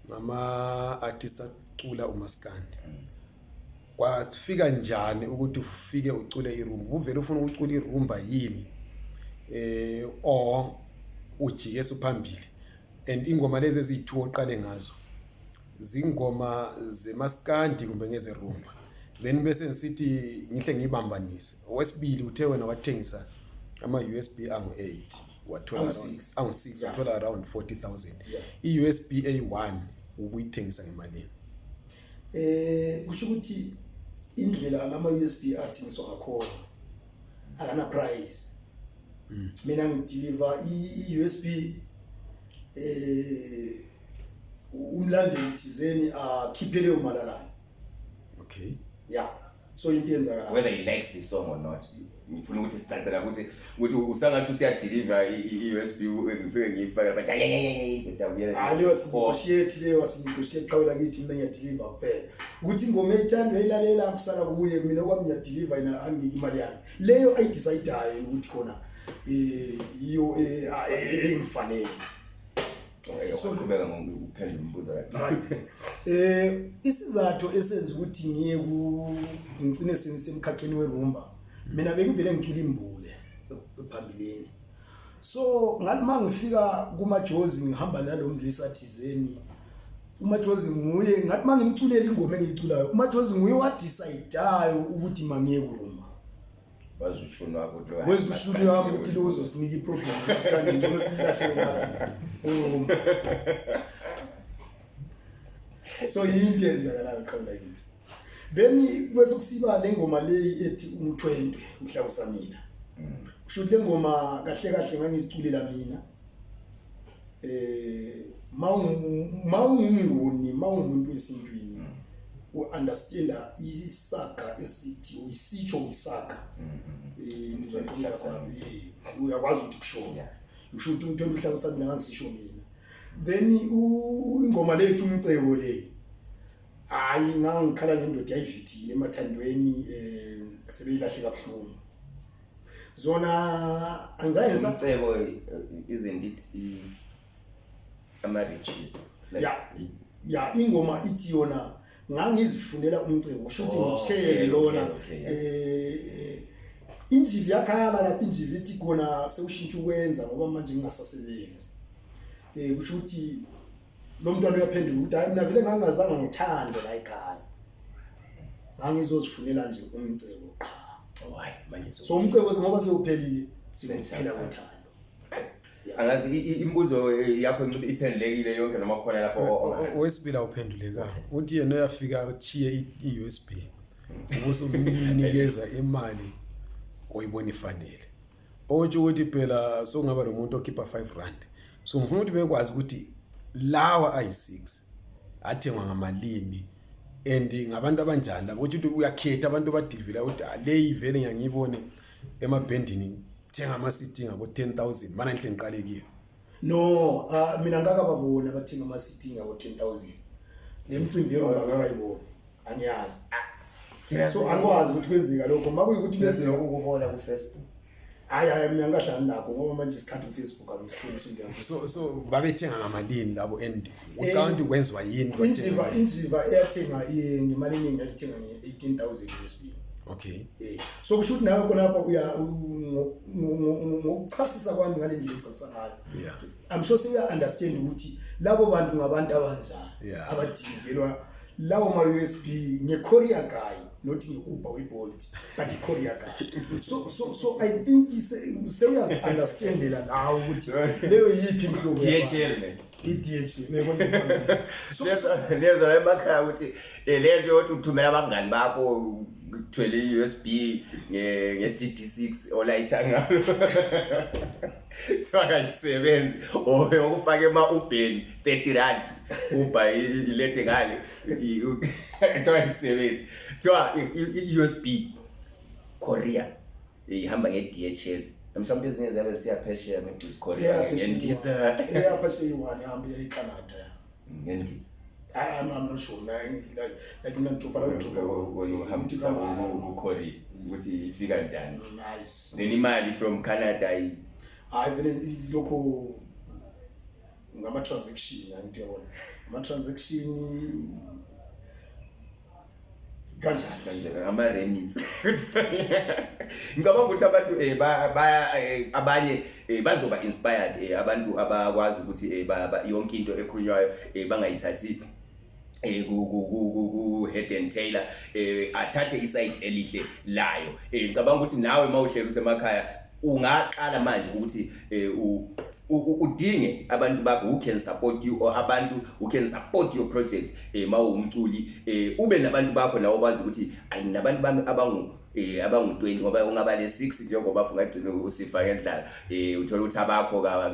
ngama-artist acula umaskandi. Kwafika njani ukuthi ufike ucule irumba? Uvele ufuna ukucula irumba yini or ujike suphambili? And ingoma lezi eziyi-2 oqale ngazo zingoma zemaskandi kumbe ngezerumba? Then bese ngisithi ngihle ngiyibambanise. Owesibili uthe wena wathengisa ama-USB angu-8 wathola Angu-six. angu-6 wathola around 40,000. I-USB A1 ubuyithengisa ngemalini? Kusho ukuthi indlela lama USB athengiswa ngakhona akana price. Mina ngideliver i-USB umlandeli thizeni akhiphe leyo mali la. Okay. Yeah. So into eyenzakalayo. Whether he likes the song or not. Ngifuna ukuthi sicacela ukuthi usangathi usiyadeliver i-USB ngifike ngiyifake but ayayayay ndoda uyena. Hayi leyo sinegotiate leyo sinegotiate qhawela kithi mina ngiyadeliver kuphela. Ukuthi ingoma eyithandwa eyilalela kusala kuye mina kwami ngiyadeliver yena anginike imali yami. Leyo ayidecideayo ukuthi khona iyo engifanele. So qhubeka ngokuphendula umbuzo kancane. Isizathu esenza ukuthi ngiye ku ngicine sengisemkhakheni werumba. Mina bengivele ngicula imbule phambilini. So ngathi mangifika kumajozi ngihamba nalomdlisa thizeni. uMajozi nguye ngathi mangimculela ingoma engiyiculayo uMajozi nguye wadecideayo ukuthi mangiye kurumba. Wazi ushuni wakho ukuthi Weza ushuni wami ukuthi lo uzosinika iproblem masikandi ngcono simlahlele ngaphi urumba. So yinto eyenzakalayo qhawula kithi. Then bese kusiba le ngoma leyi ethi umthwentwe mhla usamina. Kusho ukuthi le ngoma kahle kahle ngangiziculela mina. Mawungumnguni mawungumuntu wesintwini uunderstanda isaga esithi uyisitsho uyisaga. Ngizaqhubeka sami uyakwazi ukuthi kusho. Usho ukuthi umthwentwe mhla usamina ngangisisho mina. Then ingoma lethu umcebo le. Hayi ngangikhala ngendoda yayivithile emathandweni sebeyilahle kabuhlungu. Zona angizayenza umcebo isn't it ama riches like ya ingoma ithi yona ngangizifunela umcebo kusho ukuthi ngithele lona injivi yakhala lapha injivi ithi khona sewushintsha ukwenza ngoba manje ngingasasebenzi. Kusho ukuthi lo mntwana uyaphendula ukuthi hayi mina vele ngangingazange ngithande la ekhaya. Ngangizozifunela nje umcebo qha. Hayi manje so umcebo ngoba sewuphelile sikuphela kothando. Angazi imibuzo yakho Ncube iphendulekile yonke noma khona lapho Owesibili awuphendulekanga. Uthi yena uyafika uchiye i-USB. Ubusumnikeza imali oyibona ifanele. Okutsho ukuthi phela sokungaba nomuntu okhipha 5 rand. So ngifuna ukuthi bekwazi ukuthi lawa ayi-6 athengwa ngamalini and ngabantu abanjani labo, ukuthi uyakhetha abantu abadivila ukuthi ah, leyi vele ngiyangiyibone emabhendini thenga ama-CD ngabo 10,000 mana ngihle ngiqale kiyo. No, mina ngakababoni abathenga ama-CD ngabo 10,000. Le mcimbi yerumba ngakayiboni, angiyazi. So angikwazi ukuthi kwenzeka lokho. Uma kuyikuthi kuyenzeka ukuhola ku-Facebook. Hayi hayi, mina ngikahlangani nakho ngoba manje isikhathi ku-Facebook angisitholi singena. So babethenga ngamalini labo and ucabanga ukuthi kwenziwa yini? Injiva eyathenga ngemali eningi yalithenga nge-18,000 USB. Okay. So kusho ukuthi nawe khonapho uya ngokuchasisa kwami ngale ndlela echasisa ngayo. I'm sure sewuya understand ukuthi labo bantu ngabantu abanjani abadivelwa lawo ma USB nge-courier guy, not nge-Uber we-Bolt, but i-courier guy. So I think sewuyazi understandela nawe ukuthi leyo yiphi imhlobo yabantu. DHL ne. I-DHL uyayibona. So Lezo emakhaya ukuthi le nto yokuthi uthumela abangani bakho kuthwele i-USB nge-GD6 olayisha ngalo kuthiwa kayisebenzi or ukufaka ema-ubheni 30 rand uber ilethe ngale kuthiwa ayisebenzi, kuthiwa i-USB courier ihamba nge-DHL, mhlawumbe ezinye ziyabe siyaphesheya, maybe Yeah, courier ngendiza. Yeah, phesheya iyi-one ihambe iya eCanada, yeah. Ngendiza. I'm not sure. Like mina ngijubha la ujubha. Uhambisa ku-courier ukuthi ifika njani. Nice. Then imali from Canada Hayi vele, lokho ngama-transaction, angithi uyabona ama-transaction kanjani. Kanjena ama-remits, ngicabanga ukuthi abantu abanye bazoba inspired, abantu abakwazi ukuthi yonke into ekhulunywayo bangayithathi ku head and tailor, athathe iside elihle layo. Ngicabanga ukuthi nawe mawuhleli usemakhaya ungaqala manje ukuthi udinge abantu bakho who can support you or abantu who can support your project. Mawumculi ube nabantu bakho nawe bazi ukuthi ayi nabantu bami abangu 20, ngoba ungaba le 6 njengoba ungagcina usifa ngendlala, uthola ukuthi abakho kaba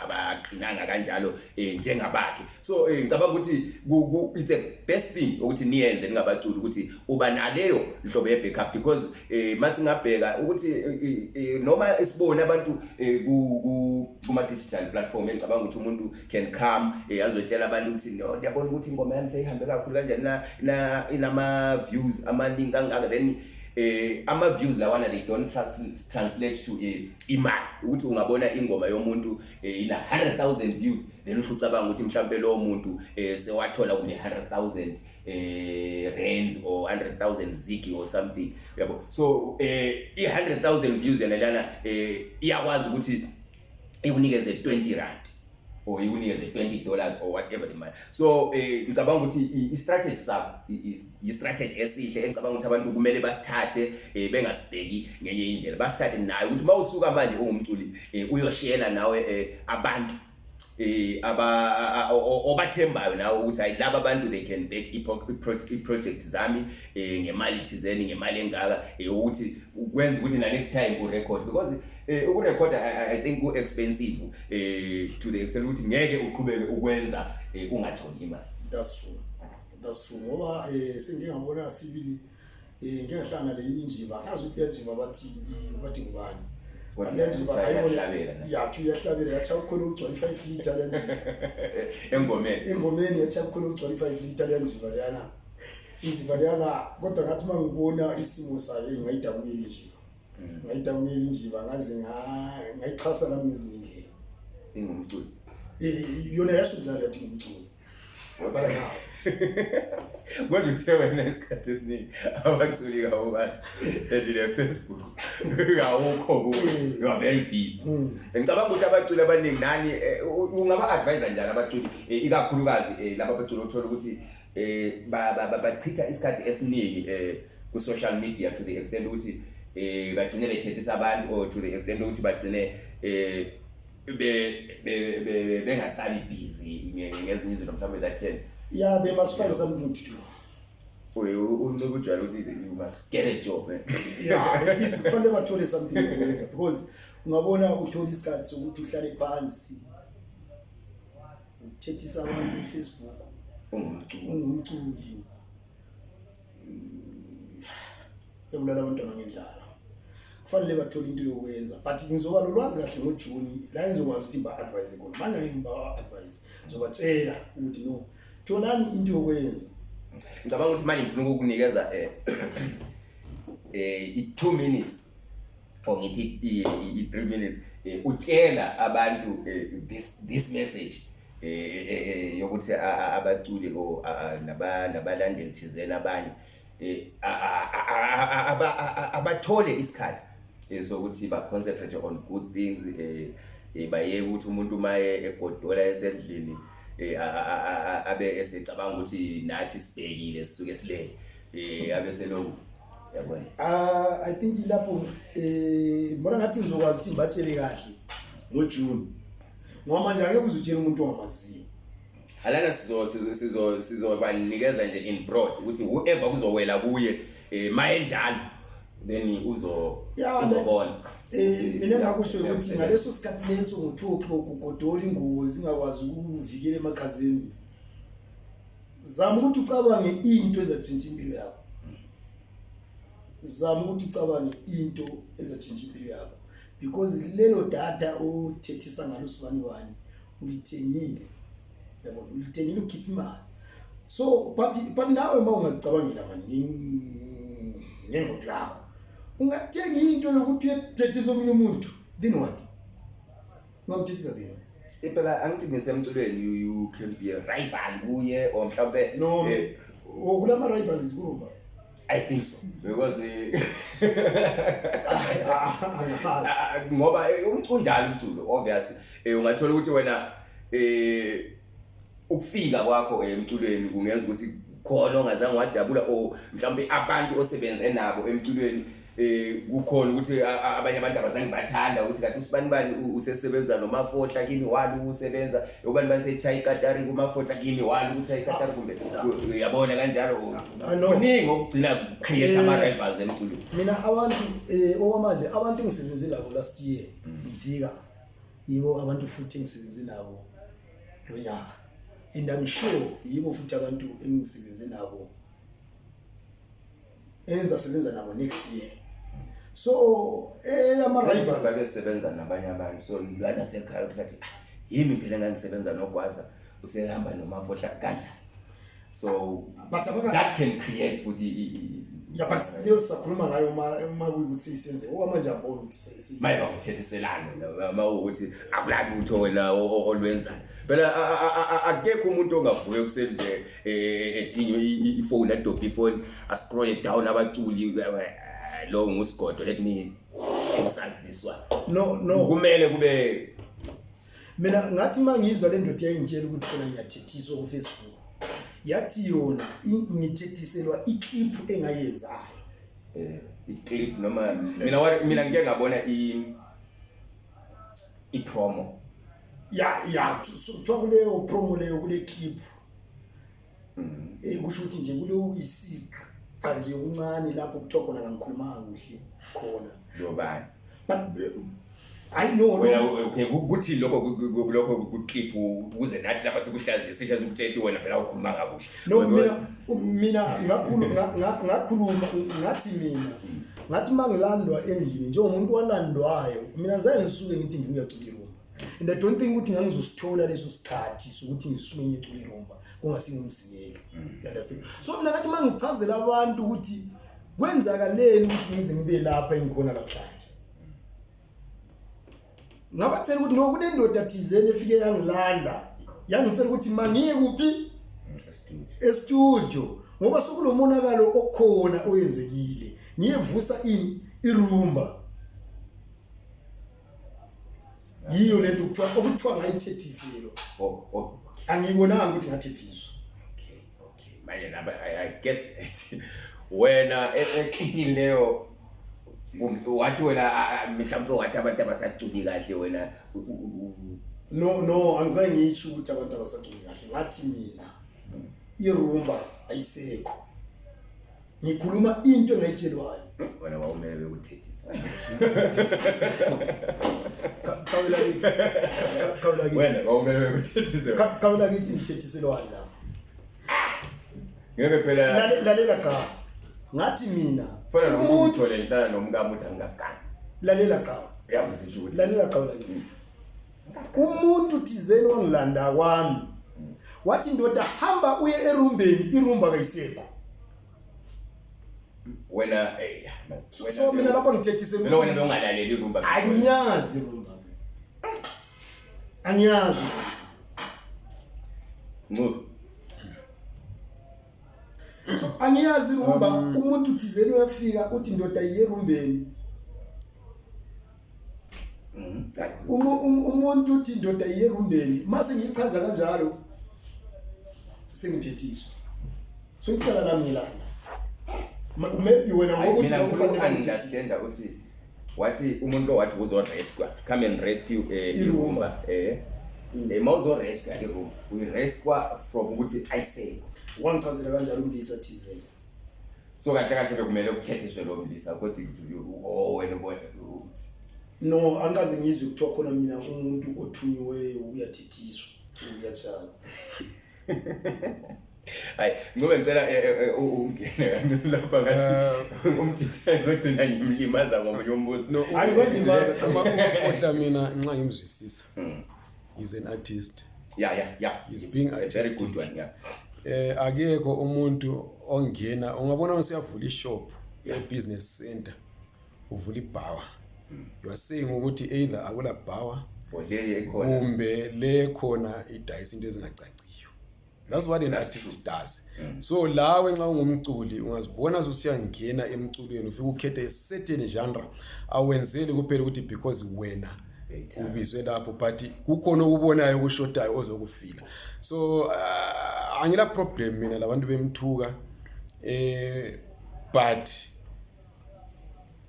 abaqinanga kanjalo njengabakhe. So ngicabanga ukuthi it's a best thing ukuthi niyenze ningabaculi ukuthi uba naleyo nhlobo ye backup, because masingabheka ukuthi noma sibone abantu ku kuma digital platform, engicabanga ukuthi umuntu can come azotshela abantu ukuthi no, ndiyabona ukuthi ingoma yami seyihambe kakhulu kanjani na inama views amaningi kangaka, then ama views lawana they don't translate to imali. Ukuthi ungabona ingoma yomuntu ina 100,000 views, then usho ucabanga ukuthi mhlambe lo muntu sewathola kune 100,000 rands or 100,000 zigi or something, yabo. So i 100,000 views yena lana iyakwazi ukuthi ikunikeze 20 rand or ikunikeze $20 or whatever the money. So ngicabanga ukuthi i-strategy sakho i-strategy esihle engicabanga ukuthi abantu kumele basithathe, bengasibheki ngenye indlela, basithathe nayo ukuthi mawusuka manje ungumculi uyoshela nawe abantu aba obathembayo nawe ukuthi hayi, laba abantu they can back i-project zami ngemali thizeni, ngemali engaka, ukuthi kwenza ukuthi na next time urecord, because ukurecorda I think ku expensive to the extent ukuthi ngeke uqhubeke ukwenza ungatholi imali. That's true, that's true, ngoba sengike ngabona sibili, ngike ngahlangana le injiva, ngazi ukuthi leyanjiva bathi ngubani. Kodwa leyanjiva kuthiwa ngayibona iyahlabela na? Yathi iyahlabela, yathi awukhona ukugcwala i-5 liter leyanjiva. Engomeni. Engomeni yathi akukhona ukugcwala i-5 liter leyanjiva leyana, injiva leyana. Kodwa ngathi uma ngibona isimo sayo, eyi, ngayidabukela injiva, ngayidabukela injiva, ngaze ngayixhasa nami ngezinye indlela. Ingumculi? Yona yasho njalo, yathi ngumculi. But now Kodwa uthe wena isikhathi esiningi abaculi kawubazi and ne-Facebook awukho kuwo, you are very busy. Ngicabanga ukuthi abaculi abaningi nani ungaba-advise njani abaculi, ikakhulukazi laba abaculi othola ukuthi bachitha isikhathi esiningi ku-social media to the extent ukuthi bagcine bethethisa abantu or to the extent ukuthi bagcine bengasabi busy ngezinye izinto mhlawumbe that can Yeah, they must find something to do. Uncike ujwayele ukuthi you must get a job eh. Yeah, at least kufanele bathole something yokwenza because ungabona uthola isikhathi sokuthi uhlale phansi uthethisa abantu ku-Facebook Ungumculi. Ungumculi ebulala abantwana ngendlala. Kufanele bathole into yokwenza, but ngizoba nolwazi kahle ngoJuni la engizokwazi ukuthi ngiba-advise khona. Manje angeke ngiba-advise, ngizobatshela ukuthi no, tholani into yokwenza. Ngicabanga ukuthi manje ngifuna ukukunikeza i-2 minutes or ngithi i-3 minutes, utshela abantu this message yokuthi abaculi or nabalandeli thizeni abanye abathole isikhathi sokuthi ba concentrate on good things, bayeke ukuthi umuntu maye egodola esendlini abe esecabanga ukuthi nathi sibhekile, sisuke silele, abe seloku yabona. Ah, I think lapho ngibona ngathi ngizokwazi ukuthi ngibatshele kahle ngoJune, ngoba manje angeke uzutshela umuntu ongamaziyo. Alana sizo sizo sizo sizobanikeza nje in broad ukuthi whoever kuzowela kuye mayenjalo then uzo uzobona. Mina engakusho ukuthi ngaleso sikhathi leso ngo-2 o'clock ugodola ingubo zingakwazi ukukuvikela emakhazeni, zama ukuthi ucabange into ezatshintsha impilo yakho, zama ukuthi ucabange into ezatshintsha impilo yakho, because lelo data othethisa ngalo sibani bani ulithengile, yabona, ulithengile ukhipha imali. So but nawe uma ungazicabangela mani ngengqondo yakho, ungathenga into yokuthi uyethethisa omunye umuntu, then what? Ungamthethisa then? Impela angithi ngisemculweni you can be a rival kuye or mhlawumbe No, kulama rivals kurumba. I think so because Angazi. Ngoba unjalo umculo, obviously ungathola ukuthi wena ukufika kwakho emculweni kungenza ukuthi khona ongazange wajabula or mhlawumbe abantu osebenze nabo emculweni, kukhona ukuthi abanye abantu abazange bathanda ukuthi kanti usibani bani usesebenza noMafohla kimi wani usebenza ubani bani sechaya ikatari kuMafohla kimi wani ukuthi ikatari kumbe uyabona kanjalo. I know. Kuningi okugcina create ama rivals emculweni. Mina abantu okwamanje abantu engisebenze nabo last year ngifika yibo abantu futhi engisebenze nabo lo nyaka, and I'm sure yibo futhi abantu engisebenze nabo engizasebenza nabo next year. So ama rivals Babesebenza nabanye abantu, so lwana sekhaya ukuthi kathi, ah, yimi phela engangisebenza noGwaza, usehamba noMafohla kanjani? So But that can create futhi Yeah, but leyo sisakhuluma ngayo uma kuyikuthi siyenze. Okwamanje angiboni ukuthi Manje bakuthethiselana uma ukuthi akulali lutho wena olwenzayo phela akekho umuntu ongavuka ekuseni nje edinwe ifoni, adobhe ifoni, ascroll down abaculi, lo ngusigodo, let me insult this one. No. Kumele kube Mina ngathi mangizwa le ndoda yayingitshela ukuthi khona ngiyathethiswa ku Facebook, yathi yona ngithethiselwa iclip engayenzayo. I-clip noma mina ngike ngabona i-promo. Ya, so kuthiwa kuleyo promo leyo, kule clip, kusho ukuthi nje kuleyo isiqa nje okuncane lapho kuthiwa khona kangikhulumanga kuhle khona. Yobani? But I know. Wena okay, kuthi lokho lokho ku-clip ukuze nathi lapha sikuhlaziye sisho ukuthi wena vele awukhuluma kakuhle. No, mina ngakhuluma ngathi mina ngathi mangilandwa endlini njengomuntu walandwayo, mina ngizange ngisuke ngithi ngiyacula irumba, and I don't think ukuthi ngangizosithola leso sikhathi sokuthi ngisuke ngiyecula irumba kungasingumzingeli, you understand? So mina ngathi mangichazela abantu ukuthi kwenzakaleni ukuthi ngize ngibe lapha engikhona namhlanje, ngabatshela ukuthi no, kunendoda thizeni efike yangilanda yangitshela ukuthi mangiye kuphi, estudio, ngoba sokulomonakalo okhona oyenzekile, ngiyevusa ini irumba. Yiyo lento kuthiwa okuthiwa ngayithethiselwa. Oh. Angiyibonanga ukuthi ngathethiswa. Okay, manje laba I get it. Wena eclipini leyo wathi wena mhlawumbe wathi abantu abasaculi kahle wena No, angizange ngisho ukuthi abantu abasaculi kahle. Ngathi mina irumba ayisekho. Ngikhuluma into engayitshelwayo. Wena wawumele bekuthethisa. Qhawula kithi. Qhawula kithi. Wena wawumele bekuthethise. Qhawula kithi ngithethiselwani la. Ngeke phela Lalela cha. Ngathi mina fana nomuntu uthole ngihlala nomkami uthi angikagani. Lalela cha. Uyakuzisho ukuthi Lalela qhawula kithi. Umuntu thizeni wangilanda kwami. Wathi ndoda hamba uye erumbeni irumba kayisekho. Wena eh so mina lapha ngithethise ukuthi wena bewungalaleli irumba. Angiyazi irumba. Angiyazi. Ncube. So angiyazi irumba umuntu thizeni uyafika uthi ndoda iye erumbeni. Umuntu uthi indoda iye erumbeni mase ngiyichaza kanjalo sengithethiswa so icala lami ngilanda maybe wena ngokuthi mina kufanele understand ukuthi wathi umuntu wathi uzo rescue come and rescue irumba mawuzo rescue irumba we rescue from ukuthi ayisekho wangichazela kanjalo umlisa thizeni so kahle kahle bekumele kuthethiswe lo mlisa kodwa oh wena ubona ukuthi no angikaze ngizwe kuthiwa khona mina umuntu othunyiweyo uyathethiswa uyatshala hayi ngoba ngicela ungene kancane lapha ngathi umthithe ngizogcina ngimlimaza ngomunye umbuzo No, Hayi, kwalimaza. uMafohla mina nxa ngimzwisisa. He's an artist. Yeah. He's being A very artistic. good one, yeah. Akekho umuntu ongena ungabona usiyavula ishop e business center uvula ibhawa. You are saying ukuthi either akula bhawa Or le ekhona. kumbe le khona idayisa into ezingacaciyo. That's what an artist does. So lawe nxa ungumculi ungazibona usuyangena emculweni ufike ukhethe a certain genre awenzeli kuphela ukuthi because wena Uyayithanda. ubizwe lapho but kukhona okubonayo okushotayo ozokufila. So angila problem mina labantu bemthuka but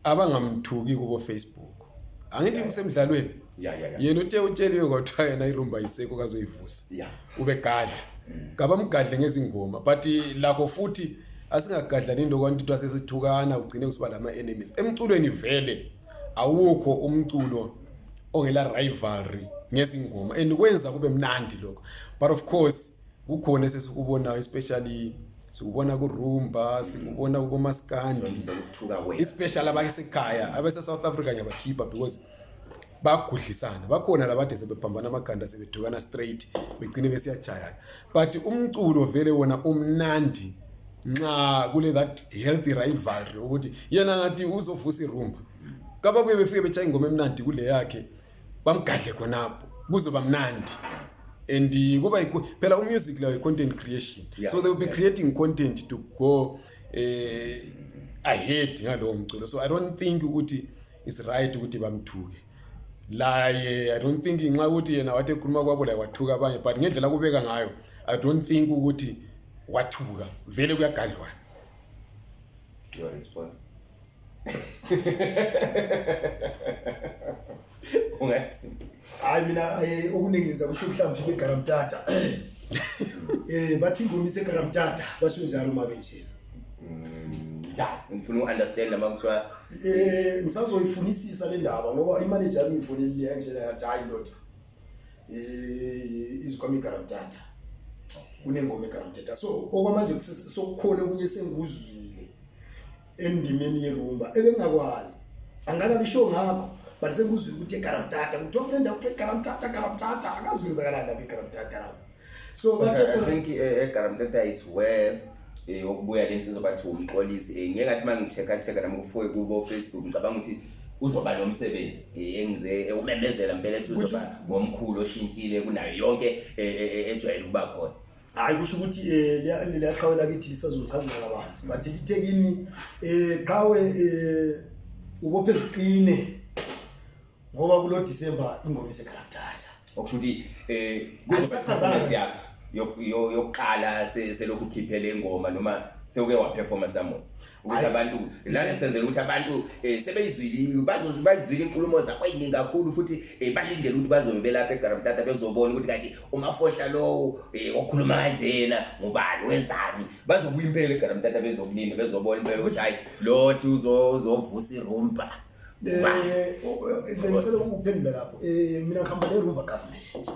abangamthuki kubo Facebook. Angithi kusemdlalweni. Yeah. Yena uthe utsheliwe kwathiwa yena irumba isekho kazoyivusa. Ubegadla. Kabamgadle ngezingoma but lakho futhi asingagadlani into kwantu into asesithukana ugcine kusiba lama enemies. Emculweni vele awukho umculo ongela rivalry ngezingoma and kwenza kube mnandi lokho. But of course kukhona esesikubonayo especially sikubona ku rumba sikubona ku maskandi Sekuthuka wena. especially abasekhaya abase South Africa ngiyabakhipha because bagudlisana bakhona labade sebephambana amakhanda sebedukana straight begcine besiyajayana but umculo vele wona umnandi nxa kule that healthy rivalry ukuthi yena ngathi uzovusa irumba kababuye befike betshaya ingoma emnandi kule yakhe bamgadle khonapho kuzoba mnandi and kuba phela umusic layo content creation so they will be creating content to go ahead ngalowo mculo so I don't think ukuthi it's right ukuthi bamthuke laye I don't think nxa ukuthi yena wathi ekhuluma kwabo la wathuka abanye but ngendlela kubeka ngayo I don't think ukuthi wathuka vele kuyagadlwana. Your response. Ungathi hayi mina okuningi ngiza kusho mhlawumbe fike eGaramtata. Bathi ingoma iseGaramtata basho njalo uma benje. Ja, ngifuna uunderstand uma kuthiwa ngisazoyifunisisa le ndaba ngoba imanager yami ngifonelile yangitshela yathi hayi ndoda. Izikwami iGaramtata. Kunengoma eGaramtata. So okwamanje sokukhona okunye senguzwile endimeni yerumba ebengakwazi. Angakabi sure ngakho but senguzwile ukuthi eGaramtata kuthiwa kule ndawo kuthiwa iGaramtata Garamtata akazi kwenzakalani lapha eGaramtata lapho. So bathe I think eGaramtata is where okubuya le nsizwa bathi umxolisi ngeke ngathi mangichecka checka nami kufuwe kubo Facebook ngicabanga ukuthi uzoba nomsebenzi engize umemezela impela ethi uzoba ngomkhulu oshintshile kunayo yonke ejwayele ukuba khona. Hayi kusho ukuthi liyaqhawe lakithi lisazochazela kabanzi but lithe kimi qhawe ubophe ziqine ngoba kulo December ingoma iseGaramtata. Okusho ukuthi kuzoba Ayisachazanga. yakho yokuqala selokhu ukhiphe le ngoma noma Sewuke waperforma somewhere ukuthi abantu lana senzela ukuthi abantu eh, sebeyizwile bayizwile inkulumo zakho eziningi kakhulu futhi eh, balindele ukuthi bazobe belapha eGaramtata bezobona ukuthi kanti uMafohla lowo eh, okhuluma kanjena ngubani wenzani bazobuya impela eGaramtata bezokulinda bezobona impela ukuthi hayi lothi uzovusa irumba. Bengicela ukuphendula lapho. Mina ngihamba le rumba government.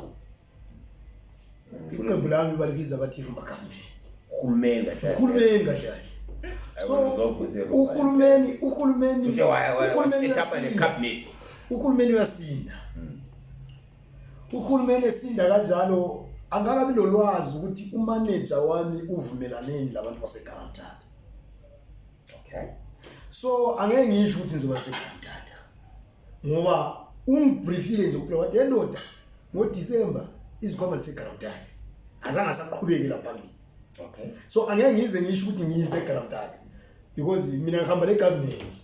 Iqembu lami balibiza bathi rumba government. Uhulumeni kahle. Uhulumeni kahle kahle. So uhulumeni uhulumeni uhulumeni cabinet. Uhulumeni uyasinda. Uhulumeni esinda kanjalo angakabi lolwazi ukuthi umanager wami uvumelaneni labantu baseGaramtata. Okay. So angeke ngisho ukuthi ngizoba seGaramtata. Ngoba ungibriefile nje kuphela wathi endoda ngoDecember izikhwama ziseGaramtata. Azange asaqhubeke la phambili. Okay. So angeke ngize ngisho ukuthi ngize eGaramtata because mina ngihamba le government.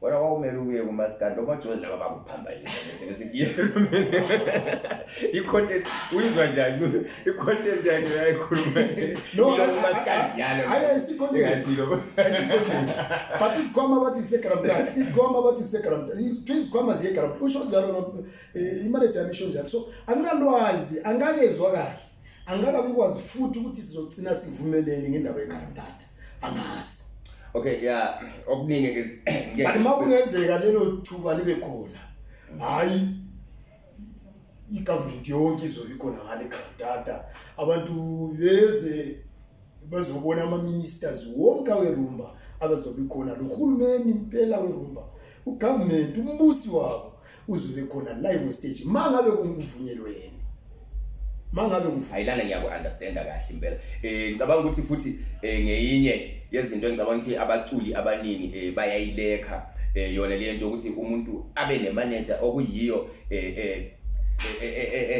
Wena wawumele uye kumaskandi omajozi laba bakuphambanisa bese i-content uyizwa njani i-content yakhe uyayikhuluma No, kumaskandi yalo hayi ayisi-content. Ayisi-content. But izikhwama bathi ziseGaramtata, izikhwama bathi ziseGaramtata, kuthiwa izikhwama ziye eGaramtata. Usho njalo no imanager yami isho njalo. So anginalwazi, angakezwa kahle. Angikabi kwazi futhi ukuthi sizogcina sivumelene ngendaba yeGaramtata. Angazi. Okay, yeah, okuningi ke But uma kungenzeka lelo thuba libe khona, hayi i-government yonke izobe ikhona ngale Garamtata. Abantu beze bazobona ama-ministers wonke awerumba abazobe khona lo hulumeni impela werumba ugovernment umbusi wabo uzobe khona live on stage mangabe kuvunyelwene mangabe kuvunyelwe Ayilana ngiyaku-understanda kahle impela. Ngicabanga ukuthi futhi ngeyinye yezinto engicabanga ukuthi abaculi abaningi bayayilekha yona le nto ukuthi umuntu abe nemanager okuyiyo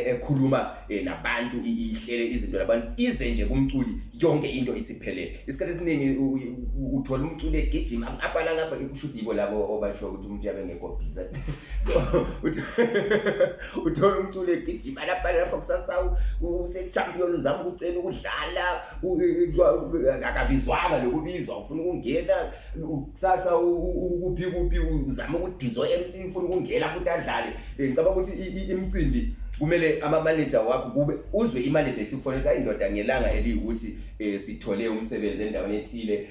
ekhuluma nabantu ihlele izinto nabantu ize nje kumculi yonke into isiphelele. Isikhathi esiningi uthola umculi egijima ngapha la ngapha kusho ukuthi yibo labo obasho ukuthi umuntu yabe ngekho busy. So uthola umculi egijima lapha lapha kusasa use-champion uzama ukucela ukudlala akabizwanga lokubizwa ufuna ukungena kusasa kuphi kuphi uzama ukudiza o-MC ufuna ukungena futhi adlale. Ngicabanga ukuthi imicimbi kumele ama-manager wakho kube uzwe i-manager isikufonela ukuthi hayi ndoda ngelanga eliyukuthi sithole umsebenzi endaweni ethile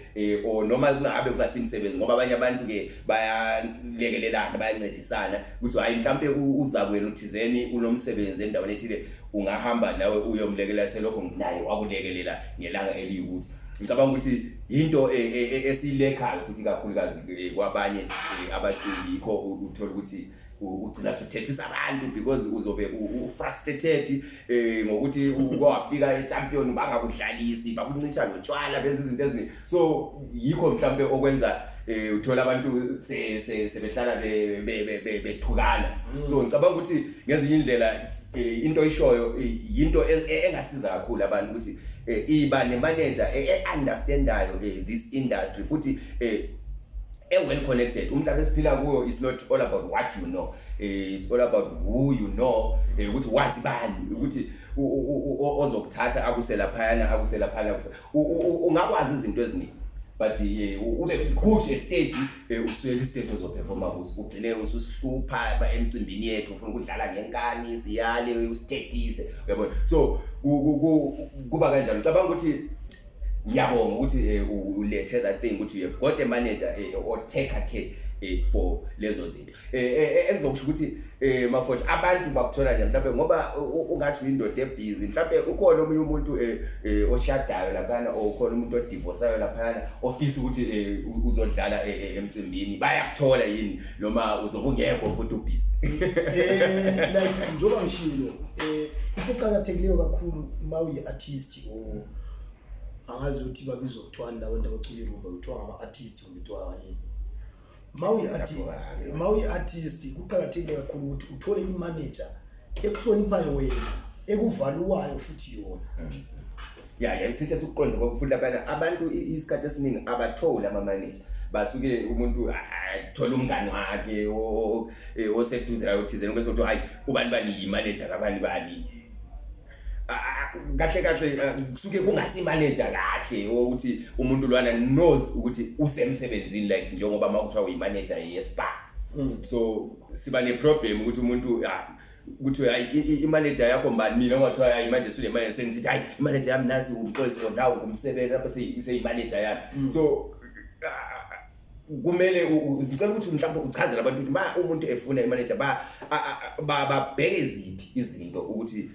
or noma kungabe kungasimsebenzi ngoba abanye abantu ke bayalekelelana bayancedisana ukuthi hayi mhlambe uzakwenu thizeni unomsebenzi endaweni ethile ungahamba nawe uyomlekelela selokho naye wakulekelela ngelanga eliyukuthi. Ngicabanga ukuthi into esiyilekhayo futhi kakhulukazi kwabanye abaculi yikho uthola ukuthi ugcina suthethisa abantu because uzobe u-frustrated ngokuthi kwafika i-champion bangakudlalisi bakuncisha notshwala benza izinto eziningi. So yikho mhlambe okwenza uthola abantu sebehlala bethukana. So ngicabanga ukuthi ngezinye indlela into oyishoyo yinto engasiza kakhulu abantu ukuthi iba nemanager e-understandayo this industry futhi e-well connected. Umhlaba esiphila kuyo is not all about what you know, it's all about who you know, ukuthi wazi bani ukuthi ozokuthatha akuse laphayana akuse laphayana akuse ungakwazi izinto eziningi but ube good stage usuyela istage ozoperforma kuso ugcine ususihlupha emcimbini yethu ufuna ukudlala ngenkani siyale usithethise uyabona. So kuba kanjalo. Ngicabanga ukuthi ngiyabonga ukuthi ulethe that thing ukuthi you have got a manager or take care for lezo zinto. Engizokusho ukuthi Mafohla abantu bakuthola nje mhlawumbe ngoba ungathi uyindoda ebhizi mhlawumbe ukhona omunye umuntu oshadayo laphana or ukhona umuntu odivorsayo laphana ofisa ukuthi uzodlala emcimbini bayakuthola yini noma uzobe ungekho futhi ubhizi? Like njengoba ngishilo into eqakathekileyo kakhulu uma uyi-artist or angazi ukuthi babizwa kuthiwani labo bantu abacula irumba kuthiwa ngama-artist kumbe kuthiwa yini. Ma uyi-artist kuqakathekile kakhulu ukuthi uthole i-manager ekuhloniphayo wena ekuvaluwayo futhi yona. Ya isihle sikuqonde ngoba futhi labana abantu isikhathi esiningi abatholi ama-manager basuke umuntu athola umngani wakhe oseduze layo thizeni bese kuthiwa hayi ubani bani yi-manager kabani bani. Kahle kahle kusuke kungasi manager kahle ukuthi umuntu lwana knows ukuthi usemsebenzini, like njengoba makuthiwa uyi-manager ye-spa. So siba ne-problem ukuthi umuntu, ah, ukuthi hayi, i-manager yakho mbani. Mina ungathiwa hayi, manje sule manager, sengithi hayi, i-manager yami nathi umxolisi nawo ngumsebenzi lapha, seyi-manager yami. So ah, kumele ngicela ukuthi mhlawumbe uchazele abantu ukuthi ma umuntu efuna i-manager ba babheke ziphi izinto ukuthi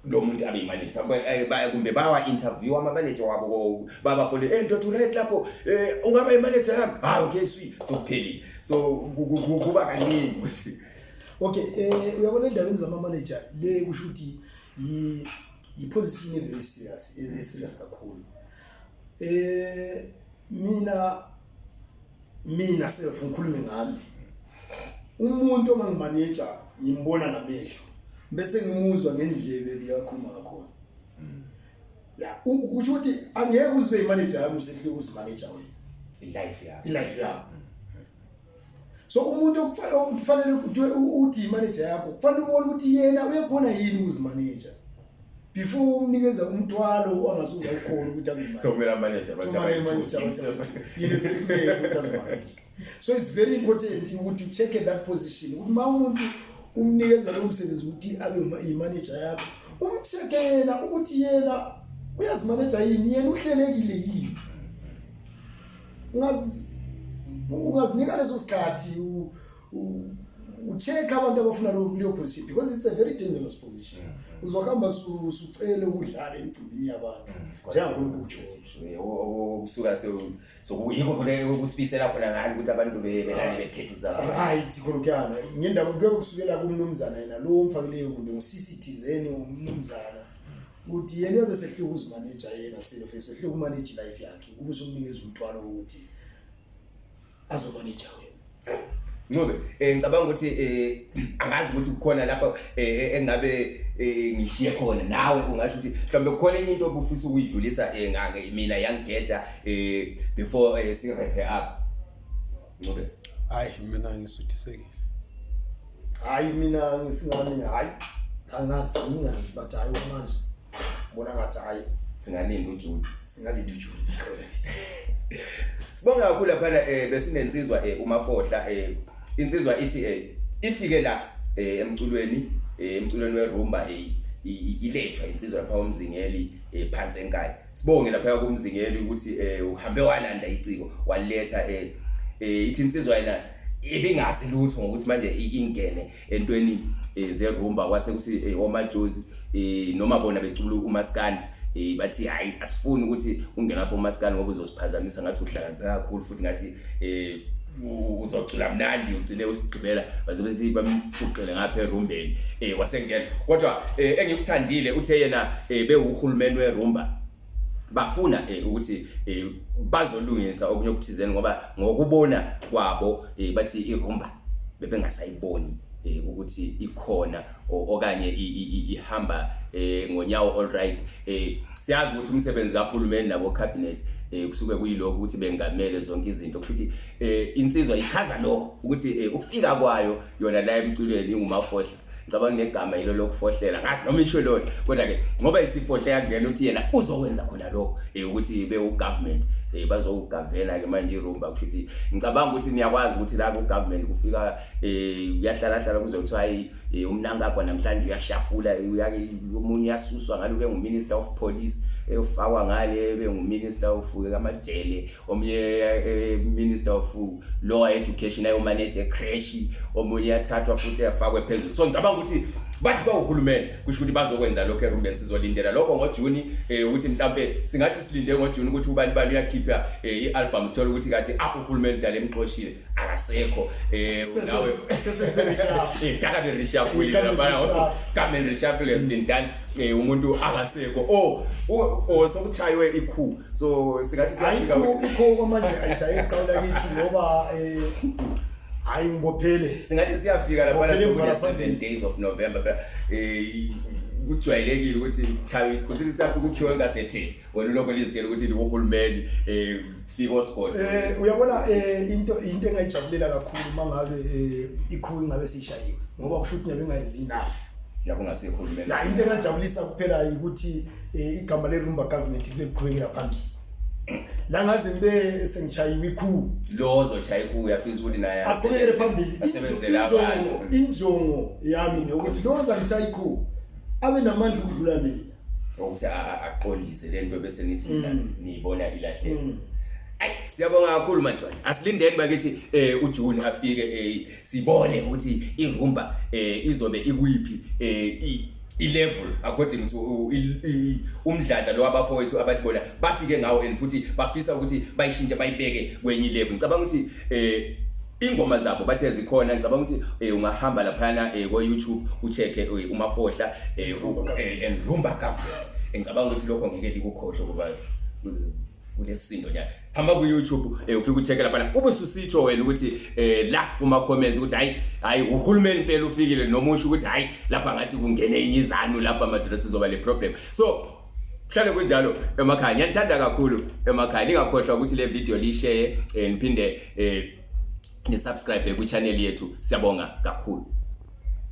lo muntu abe imanager. Kumbe bawa interview ama manager wabo, babafone, "Ndoda, right lapho, ungaba imanager yami?" "Ah, okay, sweet." So kuphelile. So kuba kaningi ukuthi Okay, uyabona, endabeni zama-manager le, kusho ukuthi yi-position e-very serious, e-serious kakhulu. Mina self, ngikhulume ngami, umuntu ongangi-manager ngimbona ngamehlo bese ngimuzwa ngendlebe liyakhuluma ngakhona. Ya, kusho ukuthi angeke uzibe imanager yami usehluleka ukuzi-manager wena i-life yakho. I-life yakho. So umuntu okufanele ukuthi uthi imanager yakho, kufanele ubone ukuthi yena uyakhona yini ukuzi-manager before umnikeza umthwalo angasuza ukhona ukuthi abe so kumele manager abantu so manager abantu yena sehluleka ukuthi azi-manage. So it's very important ukuthi u-check that position, ukuthi uma umuntu umnikeza lowo msebenzi ukuthi abe i-manager yakho, um-check-e yena ukuthi yena uyazi-manage yini, yena uhlelekile yini. Ungazinika leso sikhathi u-check abantu abafuna leyo position, because it's a very dangerous position. Uzohamba sucele ukudlala emicimbini yabantu njengakhona ukutsho. Kusuka yikho vele ukusifisela khona ngani ukuthi abantu belale bethethisa. Right, khona kuyana ngendaba kuyobe kusukela kumnumzana yena lo omfakileyo, kumbe ngusisi thizeni, umnumzana, ukuthi yena uyabe sehluleka ukuzi-manage yena self, sehluleka uku-manage life yakhe, kube usumnikeza umthwalo wokuthi azo-manage wena. Ncube, ngicabanga ukuthi angazi ukuthi kukhona lapho engabe ngishiye khona nawe, ungasho ukuthi mhlawumbe kukhona enye into obufisa ukuyidlulisa ngake mina yangigeja before si wrap up, Ncube. Hayi, mina ngisuthisekile. Hayi, mina ngisingami, hayi, angazi, ngingazi, but hayi, manje bona ngathi hayi. Singalinda uJune. Singalinda uJune. Sibonga kakhulu laphana. Besinensizwa uMafohla. Insizwa ithi ifike la emculweni werumba, ilethwa insizwa lapha umzingeli phansi enkaya. Sibonge lapha kumzingeli ukuthi uhambe walanda iciko waletha. Ithi insizwa yena ibingazi lutho ngokuthi manje ingene entweni zerumba, kwase kuthi omajozi noma bona becula umaskandi, bathi hayi, asifuni ukuthi ungene lapho umaskandi ngoba uzosiphazamisa, ngathi uhlakaniphe kakhulu futhi ngathi uzocula mnandi, ugcine usigqibela. Baze bethi bamfuqele ngapha erumbeni, wasengena. Kodwa engikuthandile, uthe yena bewuhulumeni werumba bafuna ukuthi bazolungisa okunye okuthizeni, ngoba ngokubona kwabo bathi irumba bebengasayiboni ukuthi ikhona okanye ihamba ngonyawo. All right, siyazi ukuthi umsebenzi kahulumeni nabo cabinet kusuke kuyilokho ukuthi bengamele zonke izinto. Kusho ukuthi insizwa ichaza lokho ukuthi ukufika kwayo yona la emculweni ingumafohla, ngicabanga negama yilo lokufohlela, ngazi noma isho lona, kodwa ke ngoba isifohle yakungena, ukuthi yena uzokwenza khona lokho ukuthi be u-government bazowugavela ke manje irumba. Kusho ukuthi ngicabanga ukuthi niyakwazi ukuthi la ku-government kufika kuyahlala hlala kuze kuthiwa hayi, uMnangagwa namhlanje uyashafula, omunye uyasuswa ngalo ube ngu-minister of police, efakwa ngale ube ngu-minister of amajele, omunye minister of lower education ayo-manage creche, omunye yathathwa futhi yafakwe phezulu. So ngicabanga ukuthi bathi bawuhulumeni, kusho ukuthi bazokwenza lokho erumbeni. Sizolindela lokho ngoJuni, ukuthi mhlambe singathi silinde ngoJuni ukuthi ubani bani uyakhipha i-album, sithole ukuthi kade ah, uhulumeni dala emxoshile, akasekho. Nawe Sesenze reshuffle. Daka reshuffle. We can't lapha reshuffle. Come and reshuffle has been done. Umuntu akasekho, oh, sokuchaywe ikhu, so singathi siyafika Ayikho ukuthi ikho kwamanje, ayishaye iqawula kithi ngoba hayi, ngibophele. Singathi siyafika laphana. Bophele Sokune imvala 7 phambili. days of November phela, kujwayelekile ukuthi chawe ikhu, sithi siyafika ukhiwe ngasethethi, wena ulokho lizitshela ukuthi likuhulumeni, fika oScott. Uyabona, into engayijabulela kakhulu mangabe ikhu ingabe sishayiwe, ngoba kusho ukuthi nyabe engayenzi enough. Yabo ungasekho uhulumeni. Ya, into engajabulisa kuphela ukuthi igama le-Rumba government liqhubekela phambili la ngaze ngibe sengishayiwe ikhu. Lo ozoshaya ikhu uyafisa ukuthi naye aqhubekele phambili. Asebenzele abantu. Injongo yami ngeyokuthi lo ozangishaya ikhu abe namandla ukudlula mina. Ukuthi aqondise le nto bese nithi mina niyibona ilahleka. Ayi, siyabonga kakhulu madoda. Asilindeni bakithi uJune afike, sibone ukuthi irumba izobe ikuyiphi i-level according to umdladla lo abafowethu abathi bona bafike ngawo and futhi bafisa ukuthi bayishintshe bayibeke kwenye level. Ngicabanga ukuthi ingoma zabo bathe zikhona. Ngicabanga ukuthi ungahamba laphana ko YouTube ucheck uMafohla and Rumba Government. Ngicabanga ukuthi lokho ngeke likukhohlwe kuba kulesindo njalo. Hamba ku YouTube, ufike ucheck lapha, ube ususitsho wena ukuthi la kuma comments ukuthi hayi hayi, uhulumeni impela ufikile, noma usho ukuthi hayi, lapha ngathi kungene enye izanu lapha madoda, sizoba le problem. So kuhlale kunjalo emakhaya. Ngiyanithanda kakhulu emakhaya. Ningakhohlwa ukuthi le video lishare, niphinde ni subscribe ku channel yethu. Siyabonga kakhulu.